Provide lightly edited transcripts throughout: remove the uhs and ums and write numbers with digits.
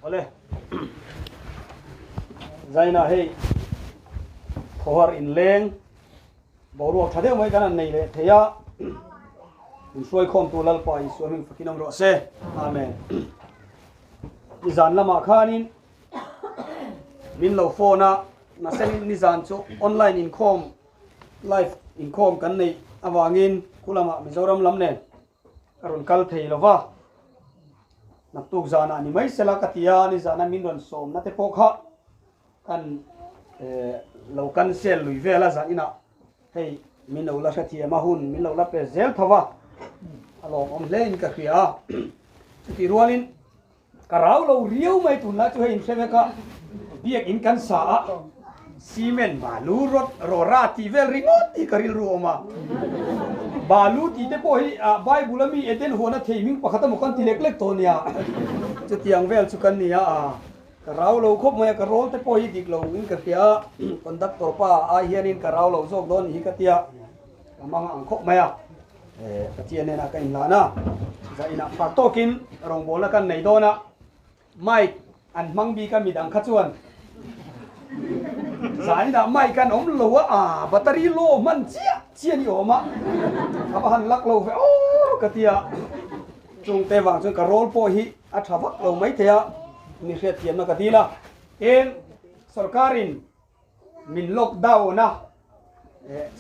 Ole. Zaina hei khawhar inleng boruak tha deuh mai kan han nei leh thei a. In hruai khawm tu Lalpa Isua hming fakin awm rawh se. Amen. Nizan lamah khanin min lo phone a, mahse nizan chu online inkhawm live inkhawm kan neih avangin khu lamah Mizoram lam nen ka rawn kal thei lo va, naktuk zanah ni mai sela ka ti a, nizana min rawn sawmna te pawh kha kan lo cancel lui vel a zan inah hei min lo la hrethiam a hun min lo la pe zel tho va, a lawmawm hle in ka hria a, chutih rualin Ka rau lo riau mai tunlai chu hei in hre vek a, biak in kan sa a, cement balu rawt rawra tih vel ringawt hi ka rilru awm a, balu tih te pawh hi Bible a mi Eden huana thei hming pakhat emaw kan ti lek lek tawh nia, chutiang vel chu kan ni a, ka rau lo khawp mai a, ka rawl te pawh hi dik lo in ka hria a, conductor pa ai hianin ka rau lo zawk dawn ni hi ka tia, ka hmang ang khawp mai a. Pathian hnenah ka inhlan a, zainah phak tawkin rawngbawlna kan nei dawn a, mic an hmang bik a midang kha chuan zainah mic an awm lo a, aa battery low hman chiah chiah ni awm a, ka va han lak lo ve aw ka ti a, chungte vang chuan ka roll pawh hi a tha vak lo maithei a, mi hriatthiamna ka dil a, tin sorkarin min lockdown a,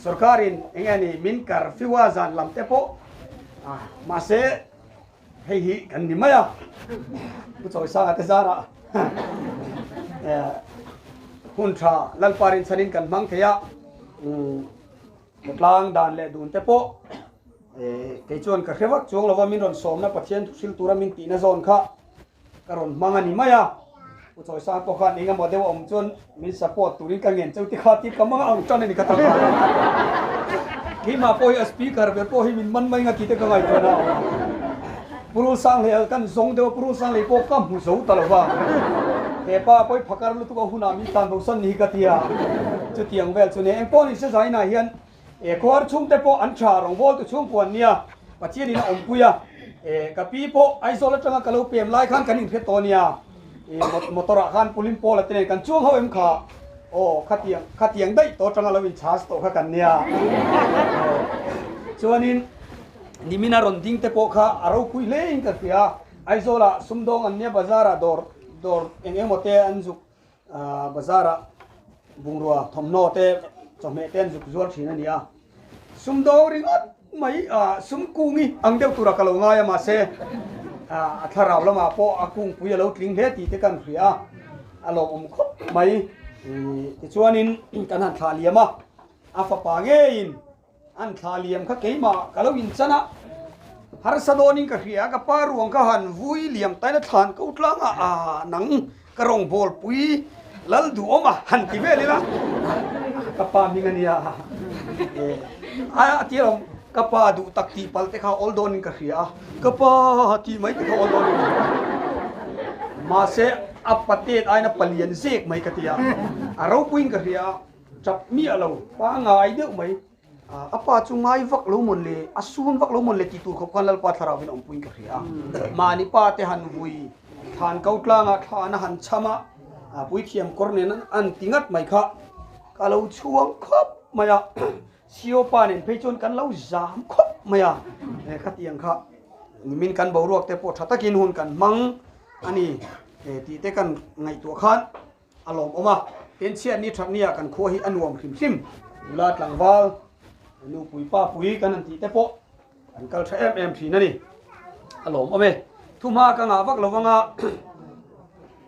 sorkarin eng nge ni min curfew a zan lam te pawh mahse hei hi kan ni mai a, Pu Chawisanga te zarah hun tha Lalpa rinchhanin kan hmang thei a, khawtlang dan leh dun te pawh kei chuan ka hre vak chuang lova min rawn sawmna Pathian thuhril tura min tihna zawn kha Ka rawn hmang a ni mai a, Pu Chawisang pawh khan eng emaw deuh a awm chuan min support turin ka ngen cheu ti kha tih ka hmang ang tan a ni ka ta khan. Keimah pawh hi a speaker ber pawh hi min man mai nga tih te ka ngaihtuah na a awm a. Pu Rulsanghlei kan zawng deuh a, Pu Rulsanghlei pawh ka hmu zo ta lo va. He pa pawi phakar lutuk a hunah min tlan bo san ni hi ka ti a, chutiang vel chu nia. Engpawh ni se zainah hian E khuar chhungte pawh an tha rawngbawltu chhungkua an nia, Pathianin a awmpui a. E ka pi pawh Aizawl atanga ka lo pem lai khan kan inhre tawh nia. E motor ah khan Pulim Paula te nen kan chuang ho em kha? Aw khatiang khatiang daih tawh atanga lo in charge tawh kha kan nia. Chuanin nimina rawn ding te pawh kha a ropui hle in ka hria. Aizawl ah sumdawng an nia bazar ah dawr dawr eng emaw te an zuk Bazar-ah bungrua thawmhnaw te chawhmeh te an zuk zuar thin a ni a, sumdawng ringawt mai sum kungi ang deuh tura ka lo ngai a mahse a thlarau lamah pawh a kungpui a lo tling hle tih te kan hria a, a lawmawm khawp mai. Tichuanin kan han thlah liam a, a fapa ngeiin An thla liam kha keimah ka lo inchan a, harsa dawnin ka hria, ka pa ruang kha han vui liam tain a thlan ko tlang a, aa nang ka rawngbâwl pui lal duhawm a han ti vel ila, ka pa hming a nia, a ti alawm, ka pa duh tak tih palh te kha awl dawnin ka hria a, ka pa tih mai te kha awl dawnin ka hria, mahse a patet aiin a palian zek mai ka ti a, a ropuiin ka hria a. Chap miah lo, pa ngai deuh mai. A pa chu ngai vak lo mawn le, a sun vak lo mawn le tih tur khawp khan Lalpa thlarauin awmpuiin ka hria a. Mahni pa te han vui thlan ko tlangah thlan a han cham a, puithiam kawr nen an ti ngat mai kha ka lo chhuang khawp mai a. Sio pa nen phei chuan kan lo zam khawp mai a, khatiang kha nimin kan boruak te pawh tha takin hun kan hmang a ni tih te kan ngaihtuah khan A lawmawm a, tin chhiatni thatnia kan khua hi a nuam hrim hrim. Nula tlangval, nupui pa pui kan han tih te pawh an kal tha em em thin a ni. A lawmawm e. Thuhma ka ngah vak lo vanga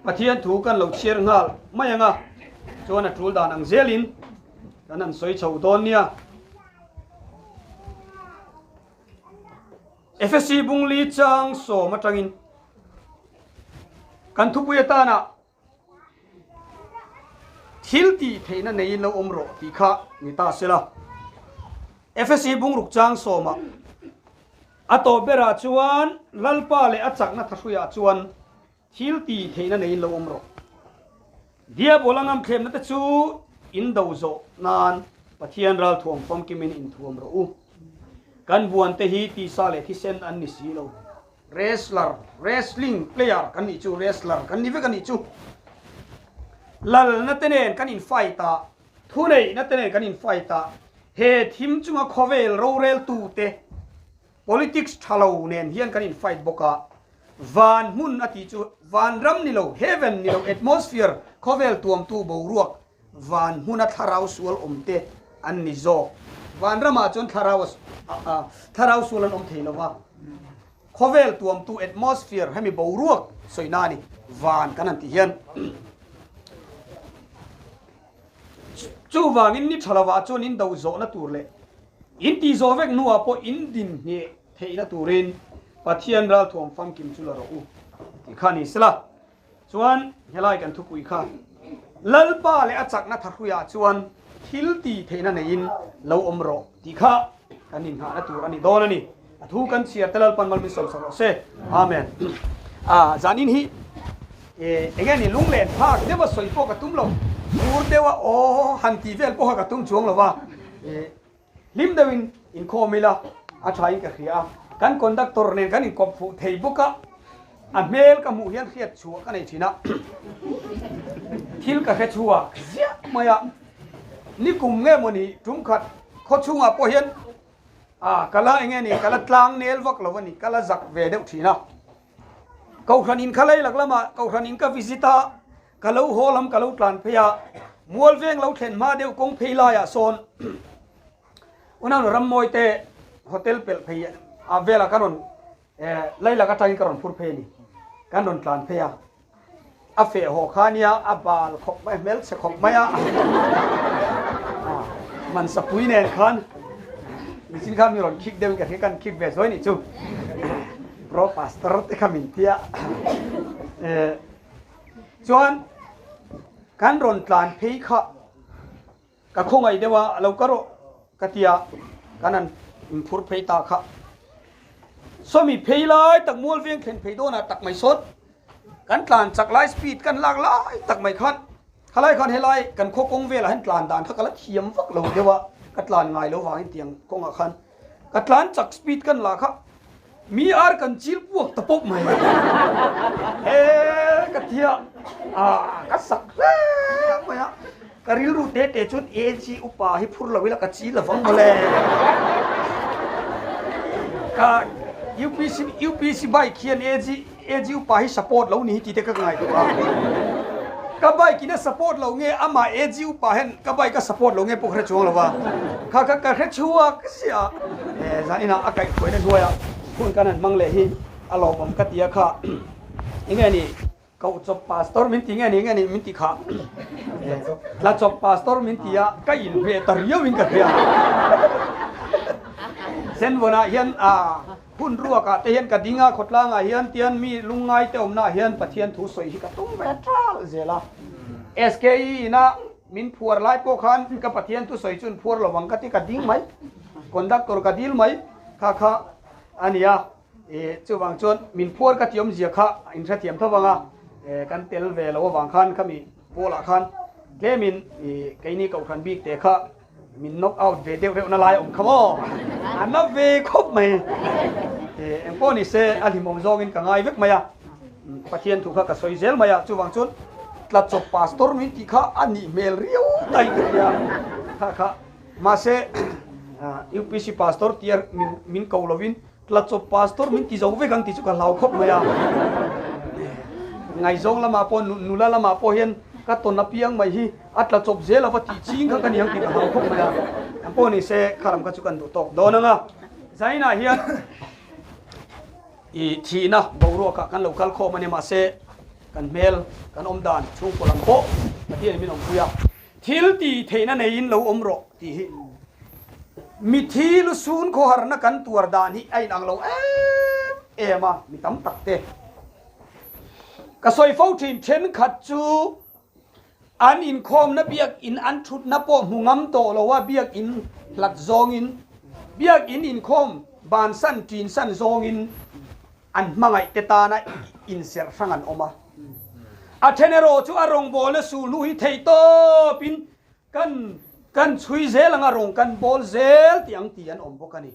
Pathian thu kan lo chhiar nghal mai anga chuan a tul dan ang zelin kan han sawi chho dawn nia. Efesi bungli chang sawm atangin kan thupui atana Thil tih theihna neiin lo awm rawh tih kha ni ta se la. Efesi bungruk chang sawmah a tawp berah chuan Lalpa leh a chakna thahruiah chuan thil tih theihna neiin lo awm rawh. Diabola ngamthlemna te chu in do zawh nan Pathian ralthuam famkimin inthuam rawh u. Kan buan te hi tisa leh thisen an ni si lo. Wrestler, wrestling player kan nih chu, wrestler kan ni vek a nih chu. Lalna te nen kan in fight a, thuneihna te nen kan in fight a, he thim chunga khawvel roreltu te politics tha lo nen hian kan in fight bawk a, van hmun a tih chu van ram ni lo, heaven ni lo, atmosphere khawvel tuamtu boruak Van hmuna thlarau sual awmte an ni zawk. Van ramah chuan thlarau thlarau sual an awm thei lo va. Khawvel tuamtu atmosphere hemi boruak sawina a ni. Van kan han tih hian. Chuvangin ni tha lovah chuan in do zawhna tur leh in tih zawh vek hnuah pawh in din ngheh theihna turin Pathian ralthuam famkim chu la rawh u tih kha a ni sela. Chuan helai kan thupui kha Lalpa leh a chakna thahruiah chuan thil ti theihna neiin lo awm rawh tih kha kan inngahna tur a ni dawn a ni. A thu kan chhiar te Lalpan mal min sawmsak rawh se. Amen. A zanin hi enge ni lunglen phak deuha sawi pawh ka tum lo, tur deuha aw han tih vel pawha ka tum chuang lo va. Hlim deuhin inkhawm ila a thain ka hria a, kan conductor nen kan inkawp fuh thei bawk a, a hmel ka hmuh hian hriat chhuah ka nei thin a, thil ka hre chhuak ziah mai a, nikum nge mawni tum khat khaw chhungah pawh hian a ka la enge ni ka la tlang nel vak lo a ni, ka la zak ve deuh thin a, Kohhran in kha lei lak lamah Kohhran in ka visit a, ka lo haw lam ka lo tlan phei a, mual veng lo thlen hma deuh kawng phei laiah sawn Unau Rammawi te hotel pelh phei a velah ka rawn lei lak atangin ka rawn phur phei a ni, kan rawn tlan phei a, a feh haw kha nia a bal khawp mai a hmelchhe khawp mai a, Mansapui nen khan michin khan mi rawn khik deuhin ka hria kan khik ve zuai nih chu. Bro pastor te kha min tia chuan kan rawn tlan phei kha ka khawngaih deuh a lo ka rawh ka tia kan han inphur phei ta kha sawmi phei lai tak mual veng thlen phei dawnah tak mai sawn kan tlan chak lai speed kan lak lai tak mai khan khalai khan helai kan khaw kawng velah hian tlan dan kha ka la thiam vak lo deuh a ka tlan ngai lo vangin tiang kawngah khan Ka tlan chak speed kan la kha mi ar kan chil puak ta pawp mai. He ka thia a ka sak hle mai a. Ka rilru te te chuan AG upa hi phur lo ila ka chil avang mawle. Ka UPC UPC bike hian AG AG upa hi support lo ni hi tih te ka ngaihtuah a. Ka bike in a support lo nge amah AG upa hian ka bike a support lo nge pawh ka hre chuang lo va. Kha kha ka hre chhuak sia. Eh zaninah a kaihhruaina hnuaiah hun kan han hmang leh hi a lawmawm ka ti a kha. Enge ni koh chawp pastor min ti nge ni nge ni min ti kha. Tla chawp pastor min ti a ka inhmeh ta riau in ka hria. Senvawnah hian a Hun ruakah te hian ka ding a, khawtlangah hian tian mi lungngai te awmnaah hian Pathian thu sawi hi ka tum ve ṭal zel a. SKE ina min phuar lai pawh khan ka Pathian thu sawi chu in phuar lo ang ka ti ka ding mai, conductor ka dil mai kha kha a ni a. E chuvang chuan min phuar ka ti awmzia kha in hrethiam tho vang a, e kan tel ve lo avang khan khami pawlah khan tlemin e keini kohhran bik te kha Min knock out ve deuh reuh na lai awm kha maw? A na ve khawp mai. Eng pawh ni se a hlimawm zawngin ka ngai vek mai a. Pathian thu kha ka sawi zel mai a, chuvang chuan tla chawp pastor min tih kha a nih hmel riau daih ka tia. Kha kha mahse UPC pastor tia min min ko lovin tla chawp pastor min ti zo vek ang tih chu ka hlau khawp mai a. Ngaihzawng lamah pawh nula lamah pawh hian ka tawn apiang mai hi a tla chawp zel a va tih ching kha ka ni ang tih ka hlau khawp mai a. Ang pawh ni se kha lam kha chu kan duh tawk dawn ang a. Zainah hian i thihna boruakah kan lo kal khawm a ni mahse kan hmel kan awm dan chhungkaw lam pawh Pathianin min awmpui a. Thil tih theihna neiin lo awm rawh tih hi mithi lusun khawharna kan tuar dan hi a inang lo em em a, mi tam tak te ka sawi fo thin thenkhat chu an inkhawmna biakin an thutna pawh hmu ngam tawh lo a, biakin hlat zawngin biakin inkhawm bansan tinsan zawngin an hmangaih te tana inserh hrang an awm a. A then erawh chu a rawngbawlna sulhnu hi theih tawpin kan kan chhui zel ang a, rawng kan bawl zel tih ang tih an awm bawk a ni.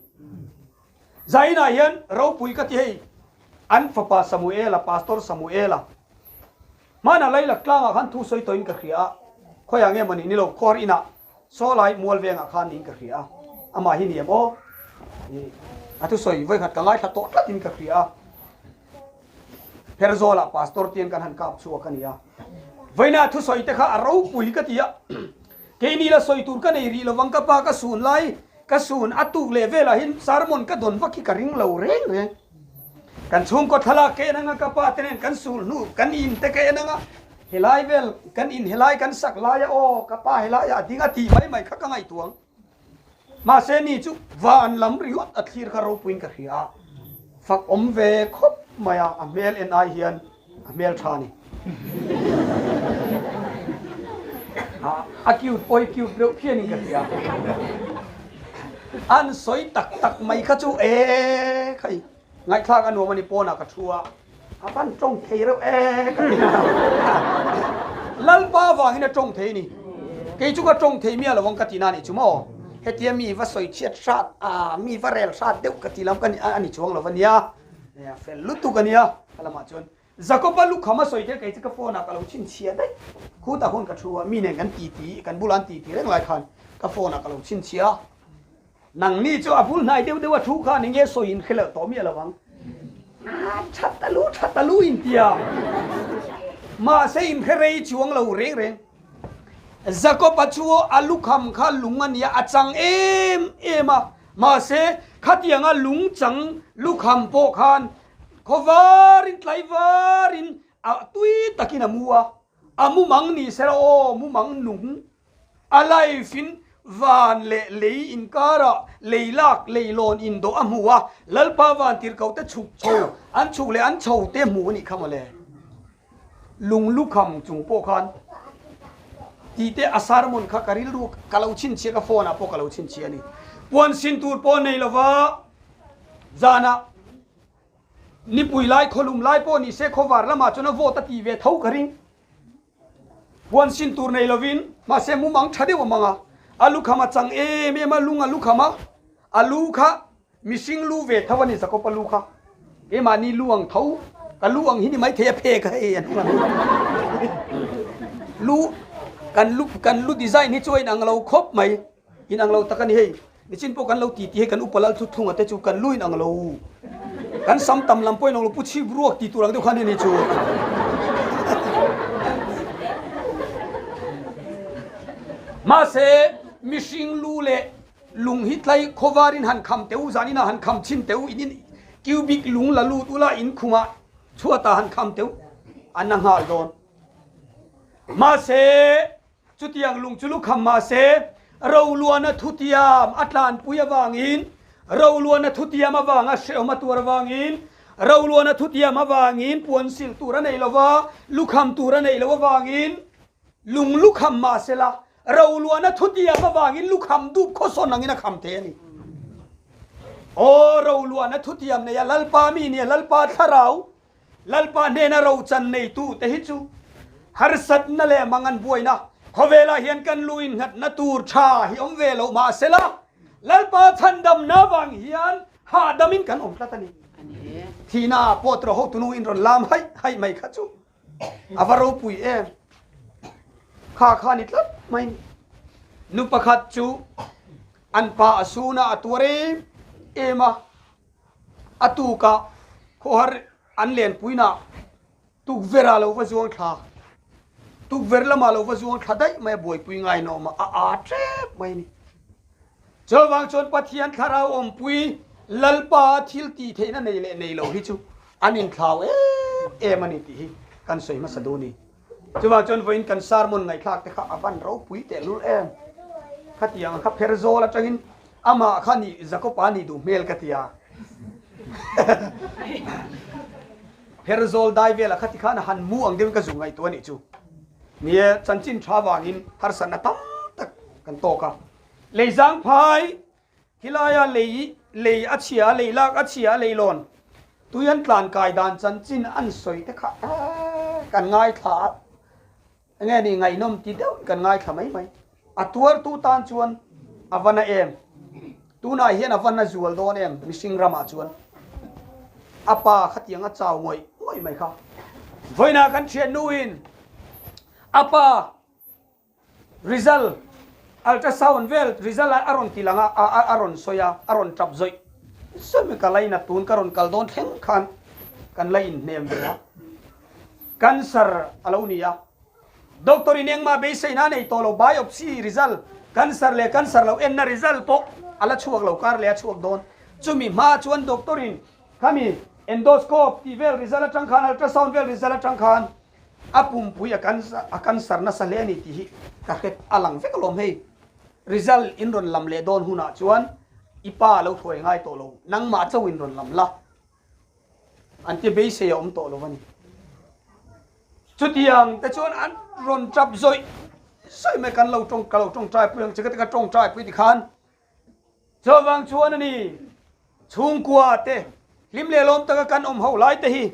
Zainah hian ropui ka ti hei, an fapa Samuela, Pastor Samuela, hmana Lailak tlangah khan thu sawi tawhin ka hria a, khawiah nge maw ni ni lo, khawhar inah saw lai mual vengah khan niin ka hria a, amah hi ni em aw? A thusawi vawikhat ka ngaithla tawh tlatin ka hria a. Pherzawlah Pastor tiang kan han kap chhuak a ni a. Vawiina thusawi te kha a ropui ka ti a, keini la sawi tur ka nei rih lovang ka pa ka sun lai ka sun a tuk leh velah hian sermon ka dawn vak hi ka ring lo reng reng. Kan chhungkaw thlalak ka en anga ka pa te nen kan sul hnu kan in te ka en anga helai vel kan in helai kan sak laia aw ka pa helaiah a ding a tih mai mai kha ka ngaihtuah ang. Mahse ni chu van lam ringawt a thlir kha ropuiin ka hria a, fak awm ve khawp mai a, a hmel en ai hian a hmel tha a ni. A cute pawh hi cute reuh phianin ka hria. An sawi tak tak mai kha chu e khai ngaihthlak a nuam a ni pawnah ka thu a, a van tawng thei reuh e ka ti a. Lalpa avangin a tawng thei a ni. Kei chu ka tawng thei miah lo ang ka ti na nih chu maw? Hetia mi va sawi chhiat hrat a, mi va rel hrat deuh ka ti lam ka a ni chuang lo a nia. Fel lutuk a nia ka lamah chuan. Jakoba lukham a sawi te kei chu ka phone ah ka lo chhinchhiah daih. Khutah khawn ka thu a, mi nen kan titi, kan bulah an titi reng lai khan ka phone ah ka lo chhinchhiah a. Nangni chu a bul hnai deuh deuh a thu kha ni nge sawi in hre loh tawh miah lo ang. Tha ta lu tha ta lu in tia. Mahse in hre rei chuang lo reng reng. Jakob-a chu a lukham kha lung a nia a chang em em a. Mahse khatianga lung chang lukham pawh khan khawvarin tlaivarin a tui takin a mu a. A mumang ni sela aw mumang nung A life in van leh lei inkarah lei lak lei lawn indawh a hmu a, Lalpa van tirhkoh te chhuk chho an chhuk leh an chho te hmu a nih kha mawle. Lung lukham chung pawh khan tih te a sermon kha ka rilru ka lo chhinchhiah ka phone ah pawh ka lo chhinchhiah a ni. Puan sin tur pawh nei lova zanah nipui lai khawlum lai pawh ni se khawvar lamah chuan a vawt a tih ve tho ka ring. Puan sin tur nei lovin, mahse mumang tha deuh a mang a, a lukham a chang em em a, lung a lukham a, a lu kha mihring lu ve tho a ni, Jakob-a lu kha keimahni lu ang tho, ka lu ang hi ni maithei a phek a hei a hnung a lu kan lu kan lu design hi chu a inang lo khawp mai, inang lo tak a ni hei, nichin pawh kan lo titi hei kan upa lal thu thunga te chu kan lu inang lo, kan sam tam lam pawh inang lo pu chhip ruak tih tur ang deuh khan hei ni chu. Mahse mihring lu leh lung hi tlai khawvarin han kham teh u, zaninah han kham chhin teh u, in in cubic lung la lut ula in khumah chhuatah han kham teh u, an a nghal dawn. Mahse. Chutiang lung chu lukham mah se, Roluana thutiam a tlanpui avangin, Roluana thutiam avanga hrehawm a tuar avangin, Roluana thutiam avangin puan sil tur a nei lo va, lukham tur a neih loh avangin lung lukham mah se la, Roluana thutiam avangin lukham dup khawsawn angin a kham thei a ni. Aw, Roluana thutiam neia Lalpa mi nia Lalpa thlarau, Lalpa hnena rochan neitu te hi chu harsatna leh mangan buaina khawvelah hian kan lu innghatna tur tha hi awm ve loh mahsela Lalpa chhandamna vang hian hahdamin kan awm tlat a ni. Thihna ah pawh tawh hotunu in rawn lam haih haih mai kha chu a va ropui em. Kha kha ni tlat mai ni. Nu pakhat chu an pa a suna a tuar em em a. A tukah khawhar an lenpuinah tukverh ah lo va zuang thla, tukverh lamah lo va zuang thla daih mai a buaipui ngai na awm a, a aa tep mai a ni. Chuvang chuan Pathian thlarau awmpui Lalpa thil tih theihna nei leh nei lo hi chu an inthlau em em a ni tih hi kan sawi hmasa duh a ni. Chuvang chuan vawiin kan sermon ngaihthlak te kha a van ropui tehlul em. Khatiang kha pher zawl atangin Amah kha nih Jakopa nih duh hmel ka ti a. Pherzawl dai velah kha tikhan a han mu ang deuhin ka zu ngaihtuah a nih chu. Ni e, chanchin tha vangin harsatna tam tak kan tawk a. Lei zang phai, khilaia lei lei a chhia, lei lak a chhia, lei lawn tui an tlan kai dan chanchin an sawi te kha kan ngaithla a. Enge ni ngaihnawm ti deuh kan ngaithla mai mai. A tuartu tan chuan a va na em. Tunah hian a va na zual dawn em mihring ramah chuan a pa khatiang a chau ngawih ngawih mai kha. Vawiinah kan thiannuin a pa result ultrasound vel result a rawn ti lang a, a rawn sawi a, a rawn tap zawih zawih mai ka lainat tun ka rawn kal dawn thleng khan kan la inhnem ve a. Cancer a lo ni a. Doctor in engmah beiseina a nei tawh lo, biopsy result, cancer leh cancer lo enna result pawh a la chhuak lo, kar leh a chhuak dawn. Chumi hma chuan doctor in khami endoscope tih vel result atang khan, ultrasound vel result atang khan a pumpui a a cancer nasa hle a ni tih hi ka hre a lang vek alawm hei. Result in rawn lam leh dawn hunah chuan i pa a lo thuai ngai tawh lo, nangmah chauh in rawn lam la. An ti beisei a awm tawh lo a ni. Chutiang te chuan an rawn tap zawih zawih mai kan lo tawng ka lo tawngtai pui ang che ka ti ka tawngtai pui ti khan chuvang chuan a ni chhungkua te hlim leh lawm taka kan awm ho lai te hi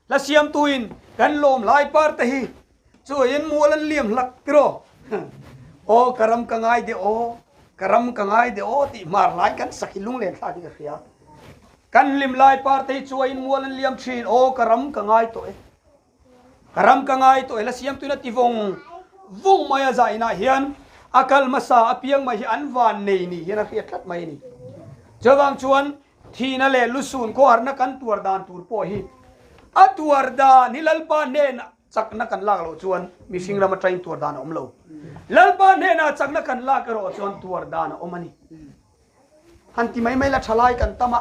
hla siamtuin kan lawm lai par te hi chuaiin mual an liam hlak tiraw aw ka ram ka ngai de aw ka ram ka ngai de aw tih hmar lai kan sak hi lunglen thlak hi ka hria Kan hlim lai parte hi chuaiin mual an liam thin. Aw ka ram ka ngai tawh e. Ka ram ka ngai tawh e. La siamtuin a ti vawng vawng mai a zainah hian a kal hmasa apiang mai hi an van nei ni hian a hriat tlat mai a ni. Chuvang chuan thihna leh lusun khawharna kan tuar dan tur pawh hi a tuar dan hi Lalpa hnenah chakna kan lak loh chuan mihring ram atangin tuar dan a awm lo. Lalpa hnenah chakna kan lak erawh chuan tuar dan a awm a ni. Han ti mai mai la thalai kan tam a,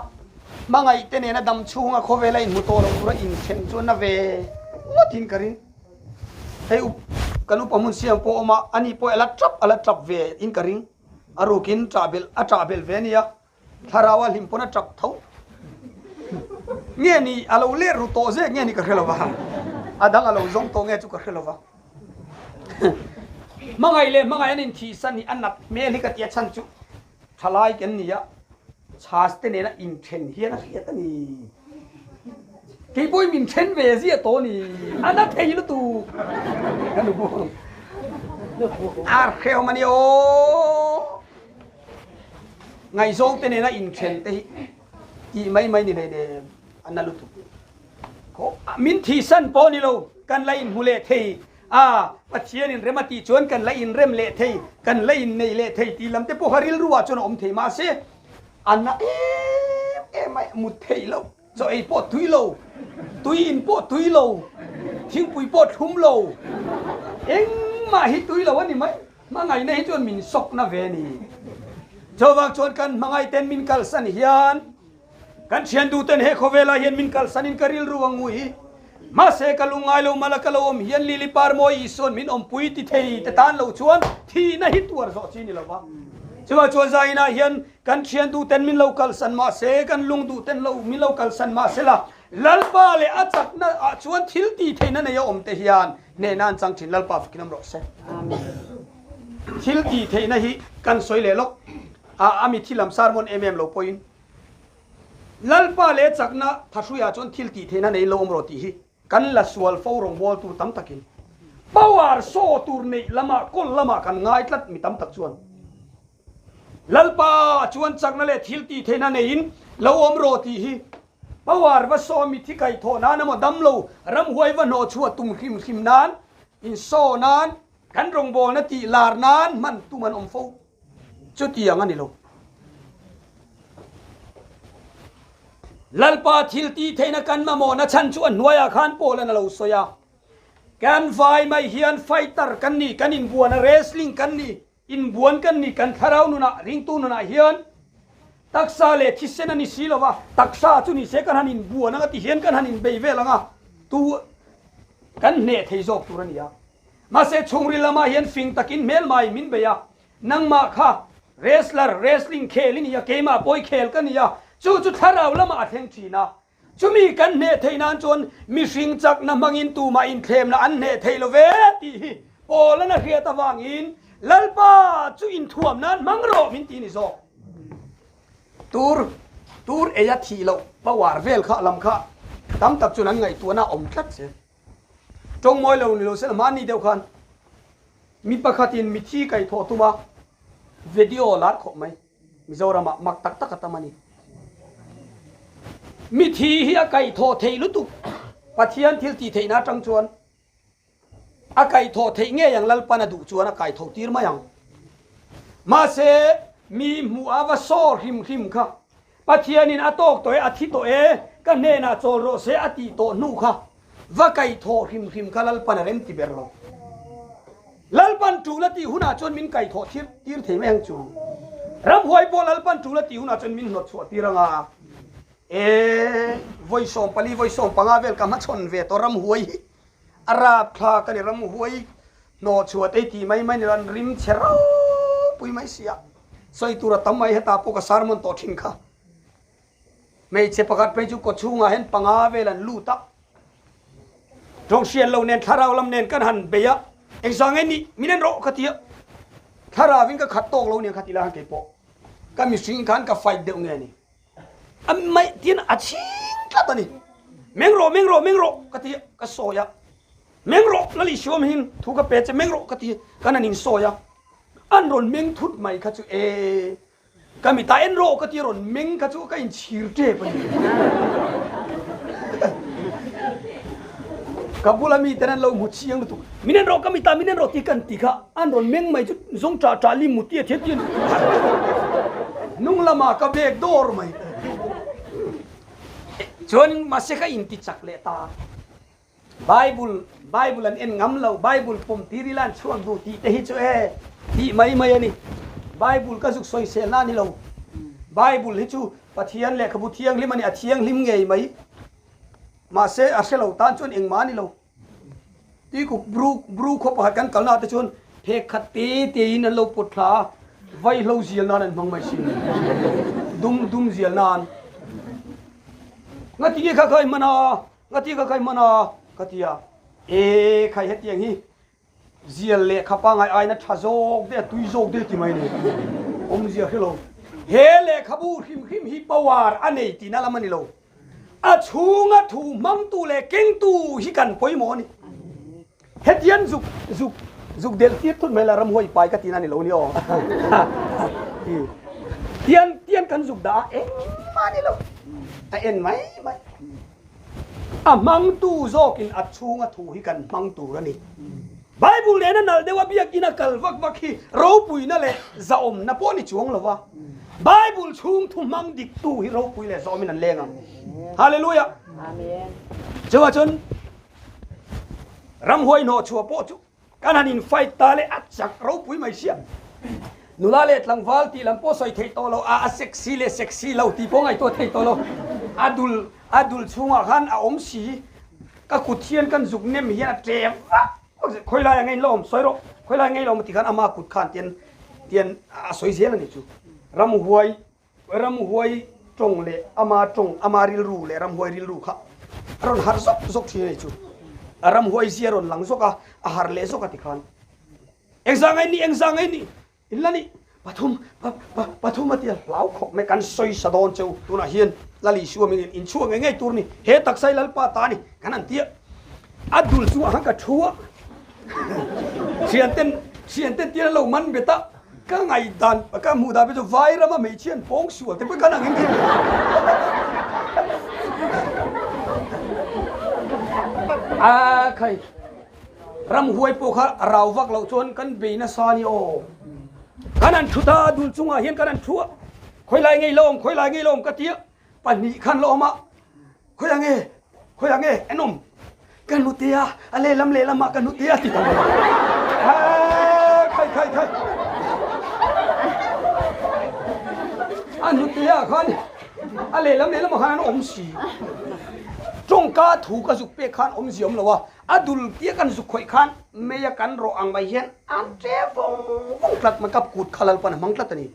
hmangaih te nena dam chhunga khawvela inhmu tawh loh tura inthen chu na ve ngawtin ka ring. Hei up kan upa hmun siam pawh awm a, ani pawh a la tap a la tap ve in ka ring. A rukin tah belh a tah belh ve a nia, thlarau a hlim pawn a tap tho. Nge ni a lo let ru tawh zek nge ni ka hre lo va, a dang a lo zawng tawh nge chu ka hre lo va. Hmangaih leh hmangaih an inthihsan hi a nat hmel hi ka tia chhan chu thalai kan ni a, chhas te nena inthen hian a hriat a ni. Kei pawhin min then ve ziah tawh a ni, a na thei lutuk. Ka nu pawh a hrehawm a ni aw. Ngaihzawng te nena inthen te hi tih mai mai ni hleinem, a na lutuk. Min thihsan pawh ni lo, kan la inhmu leh thei a, Pathianin rem a tih chuan kan la inrem leh thei, kan la innei leh thei tih lam te pawh kha rilru ah chuan a awm thei. Mahse, a na em em a, mut theih loh, chaw ei pawh tui lo, tui in pawh tui lo, thingpui pawh thlum lo, engmah hi tui lo a ni mai. Hmangaihna hi chuan min sawkna ve a ni. Chuvang chuan kan hmangaihten min kalsan hian Kan thian duhten he khawvelah hian min kalsanin ka rilru a ngui. Mahse ka lungngai lo mala ka lo awm hian Lily par mawi Isuan min awmpui ti thei te tan lo chuan thihna hi tuar zawh chi ni lo va. Chuvang chuan zainah hian kan thian duhten min lo kalsan mahse kan lung duhten lo min lo kalsan mahse la Lalpa leh a chakna ah chuan thil ti theihna nei a awm te hian hnehna an chang thin Lalpa fakin awm rawh se. Thil ti theihna hi kan sawi leh lawk a a mi thil lam sermon em em lo pawhin Lalpa leh chakna thahruiah chuan thil tih theihna nei lo awm rawh tih hi kan la sual fo rawngbâwl tur tam takin power saw tur neih lamah kawl lamah kan ngai tlat mi tam tak chuan Lalpa chuan chakna leh thil tih theihna neiin lo awm rawh tih hi power va saw mi thi kaih thawh nan emaw damlo ramhuai va hnawh chhuah tum hrim hrim nan insaw nan kan rawngbâwlna tih lar nan hman tum an awm fo. Chutiang a ni lo. Lalpa thil tih theihna kan mamawhna chhan chu a hnuaiah khan Paul-an a lo sawi a. Kan vai mai hian fighter kan ni, kan inbuan a, wrestling kan ni, inbuan kan ni, kan thlarau nunah, ringtu nunah hian taksa leh thisen a ni si lo va, taksa chu ni se kan han inbuan anga ti hian kan han inbei vel anga tu kan hneh thei zawk tur a ni a. Mahse chhungril lamah hian fing takin hmelmai min bei a, Nangmah kha wrestler, wrestling khel i ni a, keimah pawh i khel ka ni a, chu chu thlarau lamah a thleng thin a. Chumi kan hneh theih nan chuan mihring chakna hmangin tumah inthlemna an hneh thei lo ve tih hi Paul-an a hriat avangin Lalpa chu inthuam nan hmang rawh min ti ni zawk. Tur, tur ei a thih loh power vel kha lam kha tam tak chuan an ngaihtuahna a awm tlat zel. Tawng mawi lo ni lo se la mahni deuh khan mi pakhatin mithi kaihthawh tum a, video lar khawp mai. Mizoramah mak tak tak a tam a ni. Mithi hi a kaihthawh theih lutuk Pathian thil tih theihna atang chuan a kaihthawh theih ngei ang Lalpan a duh chuan a kaitho tir mai ang. Mahse mi hmuh a va sawr hrim hrim kha Pathianin a tawk tawh e, a thi tawh e, ka hnenah chawl rawh se a tih tawh hnu kha va kaihthawh hrim hrim kha Lalpan a rem ti ber lo. Lalpan tul a tih hunah chuan min kaihthawh thir tir thei mai ang chu. Ramhuai pawh Lalpan tul a tih hunah chuan min hnawt chhuah tir ang a. E, vawi 14, vawi 15 vel ka hmachhawn ve tawh ramhuai hi. A rapthlak a ni, ramhuai hnawh chhuah te hi tih mai mai ni lo, an rim chhe ropui mai si a. Sawi tur a tam mai, hetah pawh ka sermon tawh thin kha. Hmeichhe pakhat phei chu kawchhungah hian panga vel an lut a. Tawng hriat lo nen thlarau lam nen kan han bei a, engzang nge nih min en rawh ka ti a. Thlarauin ka khat tawk lo nia kha ti lai khan keipawh ka mihring khan ka fight deuh nge ni. A mai tin a chhing tlat a ni. Meng rawh, meng rawh, meng rawh ka ti a, ka sawi a. Meng rawh Lali Siwam hin thu ka pe che meng rawh ka ti a, kan han insawi a. An rawn meng thut mai kha chu e. Ka mitah en rawh ka ti rawn meng kha chu ka inchhir tep a ni. Ka bula mi ten an lo hmu chiang lutuk. Min en rawh ka mitah min en rawh tih kan ti kha an rawn meng mai chu zawng ṭah ṭah lim muti a thian tian hnung lamah ka bek dawr mai. Chuan mahse ka inti chak leh ta. Bible, Bible an en ngam lo, Bible pawm tir ila an chhuak duh tih te hi chu e tih mai mai a ni. Bible ka zuk sawisel na a ni lo. Bible hi chu Pathian lehkhabu thianghlim a ni, a thianghlim ngei mai. Mahse a hre lo tan chuan engmah a ni lo. Tuikuk bru, bru khaw pakhat kan kalna te chuan phek khat te te in an lo pawt thla a, vaihlo zial nan an hmang mai sin. Dum, dum zial nan. Ngati nge kha kha i hman a? Ngati ka kai hman a? Ka ti a. E khai hetiang hi zial lehkha pangai aina tha zawk deuh a, tui zawk deuh ti mai ni. Awmzia hre lo. He lehkhabu hrim hrim hi power a nei tihna lam a ni lo. A chhunga thu hmangtu leh kengtu hi kan pawimawh a ni. Hetian zuk zuk zuk delh tir thut mai la ramhuai pai ka tihna a ni lo ni aw. Tian tian kan zuk dah a engmah a ni lo. A en mai mai. A hmangtu zawkin a chhunga thu hi kan hmang tur a ni. Bible nena nalh deuha biakin a kal vak vak hi ropuina leh zahawmna pawh a ni chuang lo va. Bible chhung thu hmang diktu hi ropui leh zahawmin an leng ang. Hallelujah! Chuvah chuan ramhuai hnawh chhuah pawh chu Kan han in fight ta leh a chak ropui mai sia. Nula leh tlangval tih lam pawh sawi theih tawh lo, a a sexy leh sexy lo tih pawh ngaihtuah theih tawh lo. A dul a dul chhungah khan a awm si. Ka kut hian kan zuk nem hian a tle vak vak khawi lai a ngei lo awm sawi rawh, khawi lai a ngei lo awm tih khan ama kut khan tian tian a sawi zel a nih chu. Ramhuai Ramhuai tawng leh ama tawng, ama rilru leh ramhuai rilru kha a rawn harh zawk zawk thin a ni chu. A ramhuai zia a rawn lang zawk a, a harh leh zawk a ti khan. Engzah ngai ni, engzah ngai ni, in la ni, pathum, pa, pa, pathum a ti a, hlau khawp mai, kan sawi sa dawn cheu, tunah hian Lal Isua mingin in chhuak ngei ngei tur ni, he taksa hi Lalpa ta a ni, kan han ti a. A dul chungah khan ka thu a, thianten, thianten tir an lo man bet a, Ka ngaihdan, ka hmuh dan chu vai rama hmeichhia an pawng sual te pawh kan ang in ti. A khai ram huai pawh kha rau vak loh chuan kan bei nasa ni aw. Kan han thu ta dul chungah hian kan han thu a, khawilai ngei lo awm, khawilai ngei lo awm ka ti a, pahnih khan la awm a, khawiah nge, khawiah nge en awm, ka hnute a, a lehlam lehlam ah ka hnute a ti ta mai. Khai khai khai. A hnute ah khan a lehlam lehlam ah khan an awm si. Tawngka thu ka zuk pek khan awmzia awm lo a, a dul tia kan zuk khawih khan mei a kan rawh ang mai hian an tle vawng vawng tlat mai, ka kut kha Lalpan a hmang tlat a ni.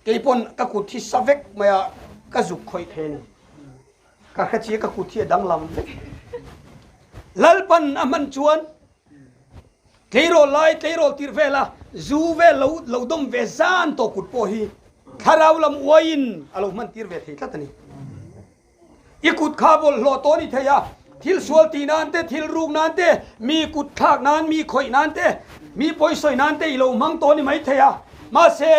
Kei pawn ka kut hi sa vek mai a, ka zuk khawih thei a ni. Ka hre chi ka kut hi a danglam vek. Lalpan a hman chuan tleirawl lai tleirawl tirh vel a, zu vel lo lo dawm ve zan tawh kut pawh hi thlarau lam uaiin a lo hman tir ve thei tlat a ni. I kut kha bawlhhlawh tawh a ni thei a, thil sual tih nan te, thil ruk nan te, mi kut thlak nan, mi khawih nan te, mi pawisawi nan te i lo hmang tawh a ni mai thei a. Mahse.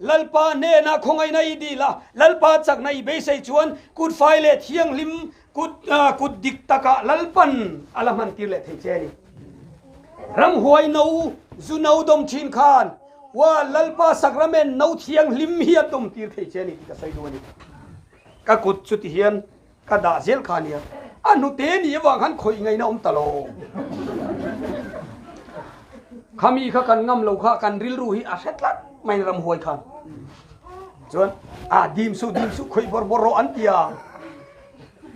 Lalpa hnenah khawngaihna i dil a, Lalpa chakna i beisei chuan kut fai leh thianghlim kut kut dik takah Lalpan a la hman tir leh thei che a ni. Ramhuai no zu no dawm thin khan Wa Lalpa sakramen no thianghlim hi a dawm tir thei che a ni tih ka sawi duh a ni. Ka kut chu ti hian ka dah zel kha ania, a hnute ni avang khan khawih ngaihna awm ta lo. Khami kha kan ngam lo kha kan rilru hi a hre tlat mai ramhuai khan. Chuan a dim suh dim suh khawih bawr bawr rawh an ti a,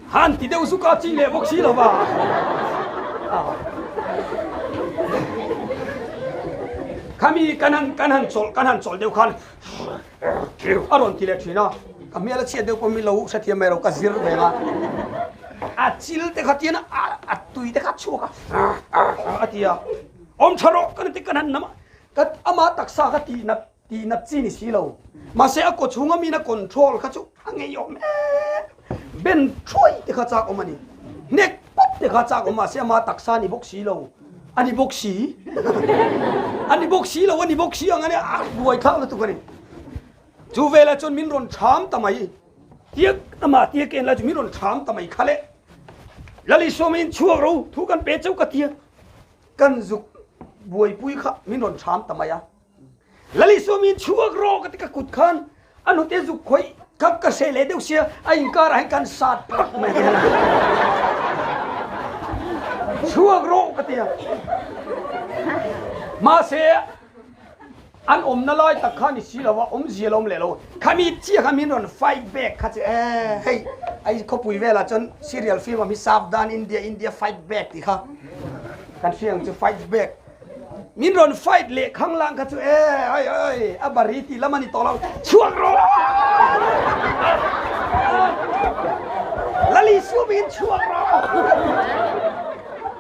han ti deuh chu ka chi leh bawk si lo va. Khami kan han kan han chawlh kan han chawlh deuh khan a rawn ti leh thin a, ka hmel a chhiat deuh pawh mi lo hrethiam mai lo ka zir ve a, a chil te kha tian a tui te kha a chhuak a a ti a, awm tha rawh ka ti kan han nam a, ka ama taksa kha tih nat tih nat chi ni si lo, mahse a kaw chhunga min a control kha chu a ngeiawm em ben thuai te kha chak awm a ni, hnek pawp te kha chak awm mahse ama taksa ni bawk si lo. A ni bawk si. A ni bawk si lo, a ni bawk si ang a nia, a buai thlak lutuk a ni. Chu velah chuan min rawn ṭham ta mai. Tiak amah tiak en lai chu min rawn ṭham ta mai kha le. Lal Isua mai in chhuak ro, thu kan pe chauh ka tia. Kan zuk buaipui kha min rawn ṭham ta mai a. Lal Isua mai in chhuak ro ka ti ka kut khan A hnute zuk khawih kha ka hreh leh deuh sia, a inkar ah hian kan sat phak mai hian chhuak rawh ka ti a. Mahse, an awmna lai tak kha ni si lo a, awmzia lo awm leh lo. Khami chiah kha min rawn fight back kha chu e hei ai khawpui velah chuan serial film am hi Savdhan India India fight back tih kha kan hria ang chu fight back. Min rawn fight leh khang lang kha chu e oi oi a bari tih lam a ni tawh lo chhuak rawh Lali Sum in chhuak rawh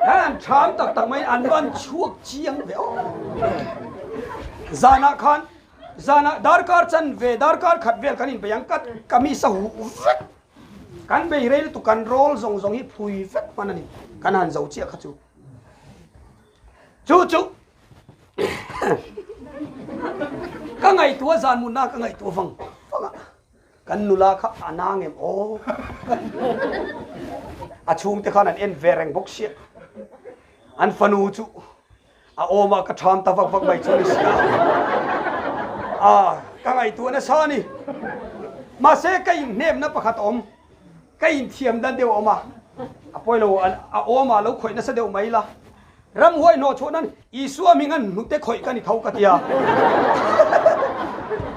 han tham tak tak mai an van chhuak chiang ve aw zanah khan zanah darkar chan ve darkar khat vel kan in bei ang ka kamis a huh vek kan bei rei lutuk kan roll zawng zawng hi phui vek hman a ni kan han zo chiah kha chu Chu chu ka ngaihtuah zan munna ka ngaihtuah vang vang a kan nula kha a na ngem aw a chhungte khan an en ve reng bawk sia an fanu chu a awm a ka tham ta vak vak mai chu ni sia a ka ngaihtuah nasa a ni mahse ka inhnemna pakhat a awm Ka inthiam dan deuh a awm a, a pawi lo, a awm a lo khawih nasa deuh mai la. Ramhuai hnawh chhuah nan Isua hming an hnute khawih ka ni tho ka ti a.